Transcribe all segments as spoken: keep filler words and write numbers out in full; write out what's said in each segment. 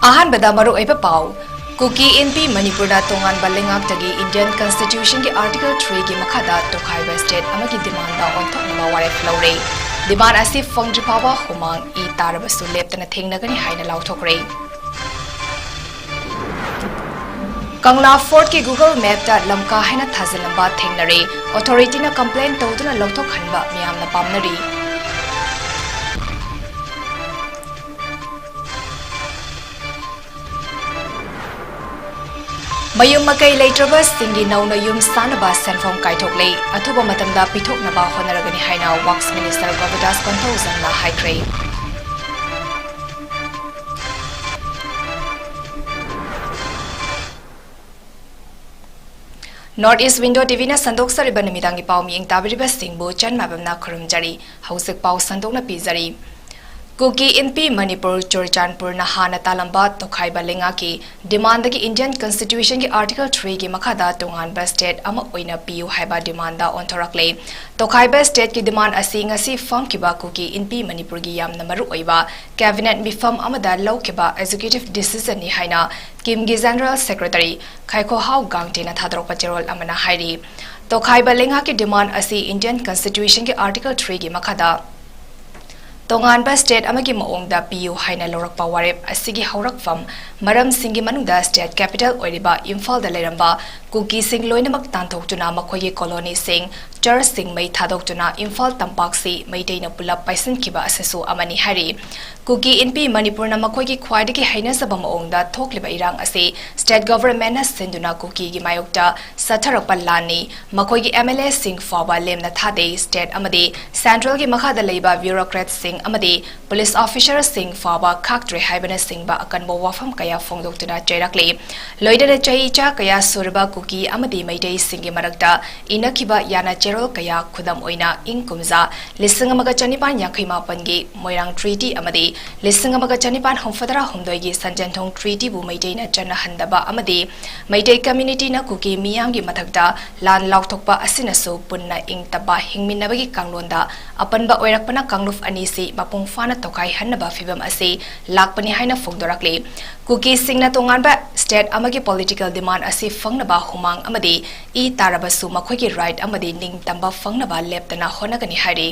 ꯑꯍꯥꯟꯕꯗ ꯃꯔꯨꯑꯣꯏꯕ ꯄꯥꯎ꯫ ꯀꯨꯀꯤ ꯏꯟꯄꯤ ꯃꯅꯤꯄꯨꯔꯅ ꯇꯣꯉꯥꯟꯕ ꯂꯩꯉꯥꯛꯇꯒꯤ Indian Constitution ꯒꯤ Article three ꯒꯤ ꯃꯈꯥꯗ ꯇꯣꯈꯥꯏꯕ state ꯑꯃꯒꯤ demand ꯗ ꯑꯣꯟꯊꯣꯛꯅꯕ ꯋꯥꯔꯦꯞ ꯂꯧꯔꯦ꯫ Demand ꯑꯁꯤ ꯐꯪꯗ꯭ꯔꯤ ꯐꯥꯎꯕ ꯍꯨꯃꯥꯡ ꯏ ꯇꯥꯔꯕꯁꯨ ꯂꯦꯞꯇꯅ ꯊꯦꯡꯅꯒꯅꯤ ꯍꯥꯏꯅ ꯂꯥꯎꯊꯣꯛꯈ꯭ꯔꯦ꯫ ꯀꯪꯂꯥ Fort ꯀꯤ Google Map ꯇ ꯂꯝꯀꯥ ꯍꯥꯏꯅ ꯊꯥꯖꯤꯜꯂꯝꯕ ꯊꯦꯡꯅꯔꯦ꯫ Authority ꯅ complain ꯇꯧꯗꯨꯅ ꯂꯧꯊꯣꯛꯍꯟꯕ ꯃꯤꯌꯥꯝꯅ ꯄꯥꯝꯅꯔꯤ꯫ ꯃꯌꯨꯝ ꯃꯀꯩ ꯂꯩꯇ꯭ꯔꯕꯁꯤꯡꯒꯤ ꯅꯧꯅ ꯌꯨꯝ ꯁꯥꯅꯕ ꯁꯦꯟꯐꯝ ꯀꯥꯏꯊꯣꯛꯂꯦ꯫ ꯑꯊꯨꯕ ꯃꯇꯝꯗ ꯄꯤꯊꯣꯛꯅꯕ ꯍꯣꯠꯅꯔꯒꯅꯤ ꯍꯥꯏꯅ Works Minister ꯒꯣꯕꯤꯟꯗꯥꯁ ꯀꯣꯟꯊꯧꯖꯝꯅ ꯍꯥꯏꯈ꯭ꯔꯦ꯫ North East Window T V ꯅ ꯁꯟꯗꯣꯛꯆꯔꯤꯕ ꯅꯨꯃꯤꯗꯥꯡꯒꯤ ꯄꯥꯎ ꯃꯤꯠꯌꯦꯡ ꯇꯥꯕꯤꯔꯤꯕꯁꯤꯡꯕꯨ ꯆꯟꯃꯥꯏꯕꯝꯅ ꯈꯨꯔꯨꯝꯖꯔꯤ꯫ ꯍꯧꯖꯤꯛ ꯄꯥꯎ ꯁꯟꯗꯣꯛꯅ ꯄꯤꯖꯔꯤ꯫ ꯀꯨꯀꯤ ꯏꯟꯄꯤ ꯃꯅꯤꯄꯨꯔ ꯆꯨꯔꯆꯥꯟꯄꯨꯔꯅ ꯍꯥꯟꯅ ꯇꯥꯂꯝꯕ ꯇꯣꯈꯥꯏꯕ ꯂꯩꯉꯥꯛꯀꯤ demand ꯗꯒꯤ Indian Constitution ꯒꯤ Article three ꯒꯤ ꯃꯈꯥꯗ ꯇꯣꯉꯥꯟꯕ state ꯑꯃ ꯑꯣꯏꯅ ꯄꯤꯌꯨ ꯍꯥꯏꯕ demand ꯗ ꯑꯣꯟꯊꯣꯔꯛꯂꯦ꯫ ꯇꯣꯈꯥꯏꯕ state ꯀꯤ demand ꯑꯁꯤ ꯉꯁꯤ ꯐꯝꯈꯤꯕ ꯀꯨꯀꯤ ꯏꯟꯄꯤ ꯃꯅꯤꯄꯨꯔꯒꯤ ꯌꯥꯝꯅ ꯃꯔꯨꯑꯣꯏꯕ cabinet ꯃꯤꯐꯝ ꯑꯃꯗ ꯂꯧꯈꯤꯕ executive decision ꯅꯤ ꯍꯥꯏꯅ ꯀꯤꯝꯒꯤ General Secretary ꯈꯥꯏꯈꯣꯍꯥꯎ ꯒꯥꯡꯇꯦꯅ ꯊꯥꯗꯣꯔꯛꯄ ꯆꯦꯔꯣꯜ ꯑꯃꯅ ꯍꯥꯏꯔꯤ꯫ ꯇꯣꯈꯥꯏꯕ ꯂꯩꯉꯥꯛꯀꯤ demand ꯑꯁꯤ Indian Constitution ꯒꯤ Article three ꯒꯤ ꯃꯈꯥꯗ ꯇꯣꯉꯥꯟꯕ state ꯑꯃꯒꯤ ꯃꯑꯣꯡꯗ ꯄꯤꯌꯨ ꯍꯥꯏꯅ ꯂꯧꯔꯛꯄ ꯋꯥꯔꯦꯞ ꯑꯁꯤꯒꯤ ꯍꯧꯔꯛꯐꯝ ꯃꯔꯝꯁꯤꯡꯒꯤ ꯃꯅꯨꯡꯗ state capital ꯑꯣꯏꯔꯤꯕ ꯏꯝꯐꯥꯜꯗ ꯂꯩꯔꯝꯕ ꯀꯨꯀꯤꯁꯤꯡ ꯂꯣꯏꯅꯃꯛ ꯇꯥꯟꯊꯣꯛꯇꯨꯅ ꯃꯈꯣꯏꯒꯤ colony ꯁꯤꯡ, church ꯁꯤꯡ ꯃꯩ ꯊꯥꯗꯣꯛꯇꯨꯅ ꯏꯝꯐꯥꯜ ꯇꯝꯄꯥꯛꯁꯤ ꯃꯩꯇꯩꯅ ꯄꯨꯂꯞ ꯄꯥꯏꯁꯤꯟꯈꯤꯕ ꯑꯁꯤꯁꯨ ꯑꯃꯅꯤ ꯍꯥꯏꯔꯤ꯫ ꯀꯨꯀꯤ ꯏꯟꯄꯤ ꯃꯅꯤꯄꯨꯔꯅ ꯃꯈꯣꯏꯒꯤ ꯈ꯭ꯋꯥꯏꯗꯒꯤ ꯍꯩꯅꯖꯕ ꯃꯑꯣꯡꯗ ꯊꯣꯛꯂꯤꯕ ꯏꯔꯥꯡ ꯑꯁꯤ state government ꯅ ꯁꯤꯟꯗꯨꯅ ꯀꯨꯀꯤꯒꯤ ꯃꯥꯌꯣꯛꯇ ꯆꯠꯊꯔꯛꯄ ꯂꯥꯟꯅꯤ꯫ ꯃꯈꯣꯏꯒꯤ M L A ꯁꯤꯡ ꯐꯥꯎꯕ ꯂꯦꯝꯅ ꯊꯥꯗꯦ꯫ State ꯑꯃꯗꯤ central ꯒꯤ ꯃꯈꯥꯗ ꯂꯩꯕ bureaucrat ꯁꯤꯡ ꯑꯃꯗꯤ police officer ꯁꯤꯡ ꯐꯥꯎꯕ ꯈꯥꯛꯇ꯭ꯔꯦ ꯍꯥꯏꯕꯅꯆꯤꯡꯕ ꯑꯀꯟꯕ ꯋꯥꯐꯝ ꯀꯌꯥ ꯐꯣꯡꯗꯣꯛꯇꯨꯅ ꯆꯩꯔꯛꯂꯤ꯫ ꯂꯣꯏꯅꯅ ꯆꯍꯤ ꯆꯥ ꯀꯌꯥ ꯁꯨꯔꯕ ꯀꯨꯀꯤ ꯑꯃꯗꯤ ꯃꯩꯇꯩꯁꯤꯡꯒꯤ ꯃꯔꯛꯇ ꯏꯅꯈꯤꯕ ꯌꯥꯅ ꯆꯦꯔꯣꯜ ꯀꯌꯥ, ꯈꯨꯗꯝ ꯑꯣꯏꯅ ꯏꯪ ꯀꯨꯝꯖꯥ ꯂꯤꯁꯤꯡ ꯑꯃꯒ ꯆꯅꯤꯄꯥꯟ ꯌꯥꯡꯈꯩ ꯃꯥꯄꯟꯒꯤ ꯃꯣꯏꯔꯥꯡ Treaty ꯑꯃꯗꯤ ꯂꯤꯁꯤꯡ ꯑꯃꯒ ꯆꯅꯤꯄꯥꯟ ꯍꯨꯝꯐꯨꯇꯔꯥ ꯍꯨꯝꯗꯣꯏꯒꯤ ꯁꯟꯖꯦꯟꯊꯣꯡ Treaty ꯕꯨ ꯃꯩꯇꯩꯅ ꯆꯠꯅꯍꯟꯗꯕ ꯑꯃꯗꯤ ꯃꯩꯇꯩ community ꯅ ꯀꯨꯀꯤ ꯃꯤꯌꯥꯝꯒꯤ ꯃꯊꯛꯇ ꯂꯥꯟ ꯂꯥꯎꯊꯣꯛꯄ ꯑꯁꯤꯅꯁꯨ ꯄꯨꯟꯅ ꯏꯪ ꯇꯞꯄ ꯍꯤꯡꯃꯤꯟꯅꯕꯒꯤ ꯀꯥꯡꯂꯣꯟꯗ ꯑꯄꯟꯕ ꯑꯣꯏꯔꯛꯄꯅ ꯀꯥꯡꯂꯨꯞ ꯑꯅꯤꯁꯤ ꯃꯄꯨꯡ ꯐꯥꯅ ꯇꯣꯈꯥꯏꯍꯟꯅꯕ ꯐꯤꯚꯝ ꯑꯁꯤ ꯂꯥꯛꯄꯅꯤ ꯍꯥꯏꯅ ꯐꯣꯡꯗꯣꯔꯛꯂꯤ꯫ ꯀꯨꯀꯤꯁꯤꯡꯅ ꯇꯣꯉꯥꯟꯕ state ꯑꯃꯒꯤ political demand ꯑꯁꯤ ꯐꯪꯅꯕ ꯍꯨꯃꯥꯡ ꯑꯃꯗꯤ ꯏ ꯇꯥꯔꯕꯁꯨ ꯃꯈꯣꯏꯒꯤ right ꯑꯃꯗꯤ ꯅꯤꯡꯇꯝꯕ ꯐꯪꯅꯕ ꯂꯦꯞꯇꯅ ꯍꯣꯠꯅꯒꯅꯤ ꯍꯥꯏꯔꯤ꯫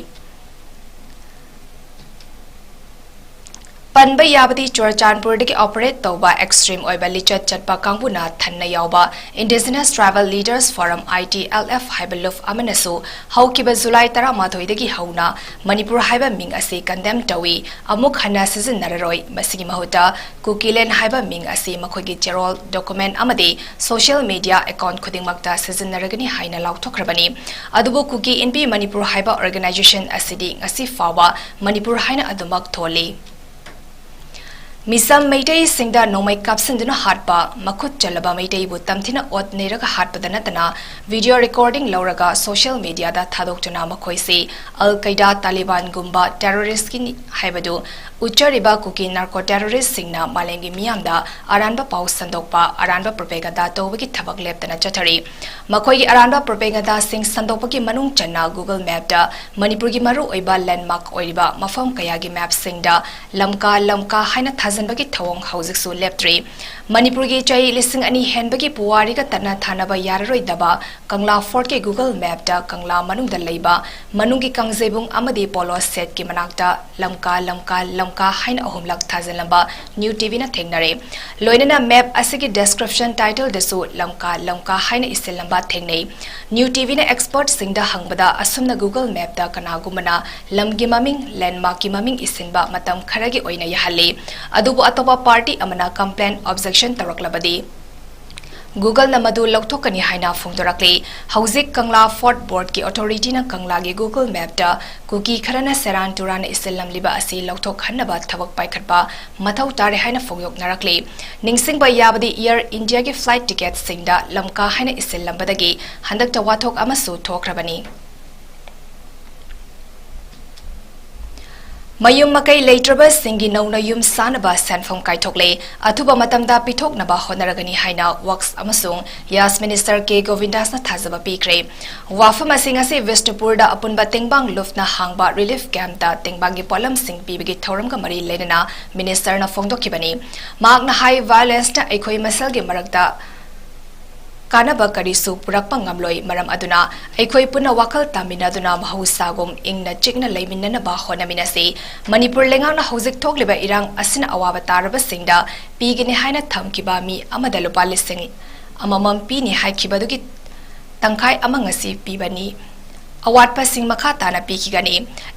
ꯄꯟꯕ ꯌꯥꯕꯗꯤ ꯆꯨꯔꯆꯥꯟꯄꯨꯔꯗꯒꯤ operate ꯇꯧꯕ extreme ꯑꯣꯏꯕ ꯂꯤꯆꯠ ꯆꯠꯄ ꯀꯥꯡꯕꯨꯅ ꯊꯟꯅ ꯌꯥꯎꯕ Indigenous Tribal Leaders Forum, I T L F, ꯍꯥꯏꯕ ꯂꯨꯞ ꯑꯃꯅꯁꯨ ꯍꯧꯈꯤꯕ July ꯇꯔꯥꯃꯥꯊꯣꯏꯗꯒꯤ ꯍꯧꯅ ꯃꯅꯤꯄꯨꯔ ꯍꯥꯏꯕ ꯃꯤꯡ ꯑꯁꯤ condemn ꯇꯧꯏ, ꯑꯃꯨꯛ ꯍꯟꯅ ꯁꯤꯖꯤꯟꯅꯔꯔꯣꯏ꯫ ꯃꯁꯤꯒꯤ ꯃꯍꯨꯠꯇ ꯀꯨꯀꯤꯂꯦꯟ ꯍꯥꯏꯕ ꯃꯤꯡ ꯑꯁꯤ ꯃꯈꯣꯏꯒꯤ ꯆꯦꯔꯣꯜ, document ꯑꯃꯗꯤ social media account ꯈꯨꯗꯤꯡꯃꯛꯇ ꯁꯤꯖꯤꯟꯅꯔꯒꯅꯤ ꯍꯥꯏꯅ ꯂꯥꯎꯊꯣꯛꯈ꯭ꯔꯕꯅꯤ꯫ ꯑꯗꯨꯕꯨ ꯀꯨꯀꯤ ꯏꯟꯄꯤ ꯃꯅꯤꯄꯨꯔ ꯍꯥꯏꯕ organization ꯑꯁꯤꯗꯤ ꯉꯁꯤ ꯐꯥꯎꯕ ꯃꯅꯤꯄꯨꯔ ꯍꯥꯏꯅ ꯑꯗꯨꯃꯛ ꯊꯣꯜꯂꯤ꯫ ꯃꯤꯆꯝ ꯃꯩꯇꯩꯁꯤꯡꯗ ꯅꯣꯡꯃꯩ ꯀꯥꯞꯁꯤꯟꯗꯨꯅ ꯍꯥꯠꯄ, ꯃꯈꯨꯠ ꯆꯜꯂꯕ ꯃꯩꯇꯩꯕꯨ ꯇꯝꯊꯤꯅ ꯑꯣꯠ ꯅꯩꯔꯒ ꯍꯥꯠꯄꯗ ꯅꯠꯇꯅ video recording ꯂꯧꯔꯒ social mediaꯗ ꯊꯥꯗꯣꯛꯇꯨꯅ ꯃꯈꯣꯏꯁꯤ Al Qaeda, Talibanꯒꯨꯝꯕ terroristꯀꯤꯅꯤ ꯍꯥꯏꯕꯗꯨ ꯎꯠꯆꯔꯤꯕ ꯀꯨꯀꯤ narco terroristꯁꯤꯡꯅ ꯃꯥꯂꯦꯝꯒꯤ ꯃꯤꯌꯥꯝꯗ ꯑꯔꯥꯟꯕ ꯄꯥꯎ ꯁꯟꯗꯣꯛꯄ, ꯑꯔꯥꯟꯕ propaganda ꯇꯧꯕꯒꯤ ꯊꯕꯛ ꯂꯦꯞꯇꯅ ꯆꯠꯊꯔꯤ꯫ ꯃꯈꯣꯏꯒꯤ ꯑꯔꯥꯟꯕ propagandaꯁꯤꯡ ꯁꯟꯗꯣꯛꯄꯒꯤ ꯃꯅꯨꯡ ꯆꯟꯅ Google Mapꯇ ꯃꯅꯤꯄꯨꯔꯒꯤ ꯃꯔꯨꯑꯣꯏꯕ landmark ꯑꯣꯏꯔꯤꯕ ꯃꯐꯝ ꯀꯌꯥꯒꯤ mapꯁꯤꯡꯗ ꯂꯝꯀꯥ ꯂꯝꯀꯥ ꯍꯥꯏꯅ ꯊꯥꯖꯤꯟꯕꯒꯤ ꯊꯧꯑꯣꯡ ꯍꯧꯖꯤꯛꯁꯨ ꯂꯦꯞꯇ꯭ꯔꯤ꯫ ꯃꯅꯤꯄꯨꯔꯒꯤ ꯆꯍꯤ ꯂꯤꯁꯤꯡ ꯑꯅꯤ ꯍꯦꯟꯕꯒꯤ ꯄꯨꯋꯥꯔꯤꯒ ꯇꯠꯅ ꯊꯥꯅꯕ ꯌꯥꯔꯔꯣꯏꯗꯕ ꯀꯪꯂꯥ fortꯀꯤ Google Mapꯇ ꯀꯪꯂꯥ ꯃꯅꯨꯡꯗ ꯂꯩꯕ ꯃꯅꯨꯡꯒꯤ ꯀꯥꯡꯖꯩꯕꯨꯡ ꯑꯃꯗꯤ polo setꯀꯤ ꯃꯅꯥꯛꯇ ꯂꯝꯀꯥ ꯂꯝꯀꯥ ꯂꯝꯀꯥ ꯍꯥꯏꯅ ꯑꯍꯨꯝꯂꯛ ꯊꯥꯖꯤꯜꯂꯝꯕ New TVꯅ ꯊꯦꯡꯅꯔꯦ꯫ ꯂꯣꯏꯅꯅ map ꯑꯁꯤꯒꯤ description titleꯗꯁꯨ ꯂꯝꯀꯥ ꯂꯝꯀꯥ ꯍꯥꯏꯅ ꯏꯁꯤꯜꯂꯝꯕ ꯊꯦꯡꯅꯩ꯫ New TVꯅ expertꯁꯤꯡꯗ ꯍꯪꯕꯗ ꯑꯁꯨꯝꯅ Google Mapꯇ ꯀꯅꯥꯒꯨꯝꯕꯅ ꯂꯝꯒꯤ ꯃꯃꯤꯡ, landmarkꯀꯤ ꯃꯃꯤꯡ ꯏꯁꯤꯟꯕ ꯃꯇꯝ ꯈꯔꯒꯤ ꯑꯣꯏꯅ ꯌꯥꯍꯜꯂꯤ꯫ ꯑꯗꯨꯕꯨ ꯑꯇꯣꯞꯄ party ꯑꯃꯅ complaint, objection ꯇꯧꯔꯛꯂꯕꯗꯤ Googleꯅ ꯃꯗꯨ ꯂꯧꯊꯣꯛꯀꯅꯤ ꯍꯥꯏꯅ ꯐꯣꯡꯗꯣꯔꯛꯂꯤ꯫ ꯍꯧꯖꯤꯛ ꯀꯪꯂꯥ fort boardꯀꯤ authorityꯅ ꯀꯪꯂꯥꯒꯤ Google Mapꯇ ꯀꯨꯀꯤ ꯈꯔꯅ ꯁꯦꯔꯥꯟ ꯇꯨꯔꯥꯟꯅ ꯏꯁꯤꯜꯂꯝꯂꯤꯕ ꯑꯁꯤ ꯂꯧꯊꯣꯛꯍꯟꯅꯕ ꯊꯕꯛ ꯄꯥꯏꯈꯠꯄ ꯃꯊꯧ ꯇꯥꯔꯦ ꯍꯥꯏꯅ ꯐꯣꯡꯗꯣꯛꯅꯔꯛꯂꯤ꯫ ꯅꯤꯡꯁꯤꯡꯕ ꯌꯥꯕꯗꯤ Air Indiaꯒꯤ flight ticketꯁꯤꯡꯗ ꯂꯝꯀꯥ ꯍꯥꯏꯅ ꯏꯁꯤꯜꯂꯝꯕꯗꯒꯤ ꯍꯟꯗꯛꯇ ꯋꯥꯊꯣꯛ ꯑꯃꯁꯨ ꯊꯣꯛꯈ꯭ꯔꯕꯅꯤ꯫ ꯃꯌꯨꯝ ꯃꯀꯩ ꯂꯩꯇ꯭ꯔꯕꯁꯤꯡꯒꯤ ꯅꯧꯅ ꯌꯨꯝ ꯁꯥꯅꯕ ꯁꯦꯟꯐꯝ ꯀꯥꯏꯊꯣꯛꯂꯦ꯫ ꯑꯊꯨꯕ ꯃꯇꯝꯗ ꯄꯤꯊꯣꯛꯅꯕ ꯍꯣꯠꯅꯔꯒꯅꯤ ꯍꯥꯏꯅ ꯋꯛꯁ ꯑꯃꯁꯨꯡ ꯌꯥꯁ ꯃꯤꯅꯤꯁꯇꯔ ꯀꯦ ꯒꯣꯕꯤꯟꯗꯥꯁꯅ ꯊꯥꯖꯕ ꯄꯤꯈ꯭ꯔꯦ꯫ ꯋꯥꯐꯝ ꯑꯁꯤ ꯉꯁꯤ ꯕꯤꯁꯅꯨꯄꯨꯔꯗ ꯑꯄꯨꯟꯕ ꯇꯦꯡꯕꯥꯡ ꯂꯨꯞꯅ ꯍꯥꯡꯕ ꯔꯤꯂꯤꯐ ꯀꯦꯝꯞꯇ ꯇꯦꯡꯕꯥꯡꯒꯤ ꯄꯣꯠꯂꯝꯁꯤꯡ ꯄꯤꯕꯒꯤ ꯊꯧꯔꯝꯒ ꯃꯔꯤ ꯂꯩꯅꯅ ꯃꯤꯅꯤꯁꯇꯔꯅ ꯐꯣꯡꯗꯣꯛꯈꯤꯕꯅꯤ꯫ ꯃꯍꯥꯛꯅ ꯍꯥꯏ, ꯚꯥꯏꯑꯣꯂꯦꯟꯁꯅ ꯑꯩꯈꯣꯏ ꯃꯁꯦꯜꯒꯤ ꯃꯔꯛꯇ ꯀꯥꯟꯅꯕ ꯀꯔꯤꯁꯨ ꯄꯨꯔꯛꯄ ꯉꯝꯂꯣꯏ꯫ ꯃꯔꯝ ꯑꯗꯨꯅ ꯑꯩꯈꯣꯏ ꯄꯨꯟꯅ ꯋꯥꯈꯜ ꯇꯥꯃꯤꯟꯅꯗꯨꯅ ꯃꯍꯧꯁꯥꯒꯨꯝ ꯏꯪꯅ ꯆꯤꯛꯅ ꯂꯩꯃꯤꯟꯅꯅꯕ ꯍꯣꯠꯅꯃꯤꯟꯅꯁꯤ꯫ ꯃꯅꯤꯄꯨꯔ ꯂꯩꯉꯥꯛꯅ ꯍꯧꯖꯤꯛ ꯊꯣꯛꯂꯤꯕ ꯏꯔꯥꯡ ꯑꯁꯤꯅ ꯑꯋꯥꯕ ꯇꯥꯔꯕꯁꯤꯡꯗ ꯄꯤꯒꯅꯤ ꯍꯥꯏꯅ ꯊꯝꯈꯤꯕ ꯃꯤ ꯑꯃꯗ ꯂꯨꯄꯥ ꯂꯤꯁꯤꯡ ꯑꯃꯃꯝ ꯄꯤꯅꯤ ꯍꯥꯏꯈꯤꯕꯗꯨꯒꯤ ꯇꯪꯈꯥꯏ ꯑꯃ ꯉꯁꯤ ꯄꯤꯕꯅꯤ꯫ ꯑꯋꯥꯠꯄꯁꯤꯡ ꯃꯈꯥ ꯇꯥꯅ ꯄꯤꯈꯤꯒꯅꯤ꯫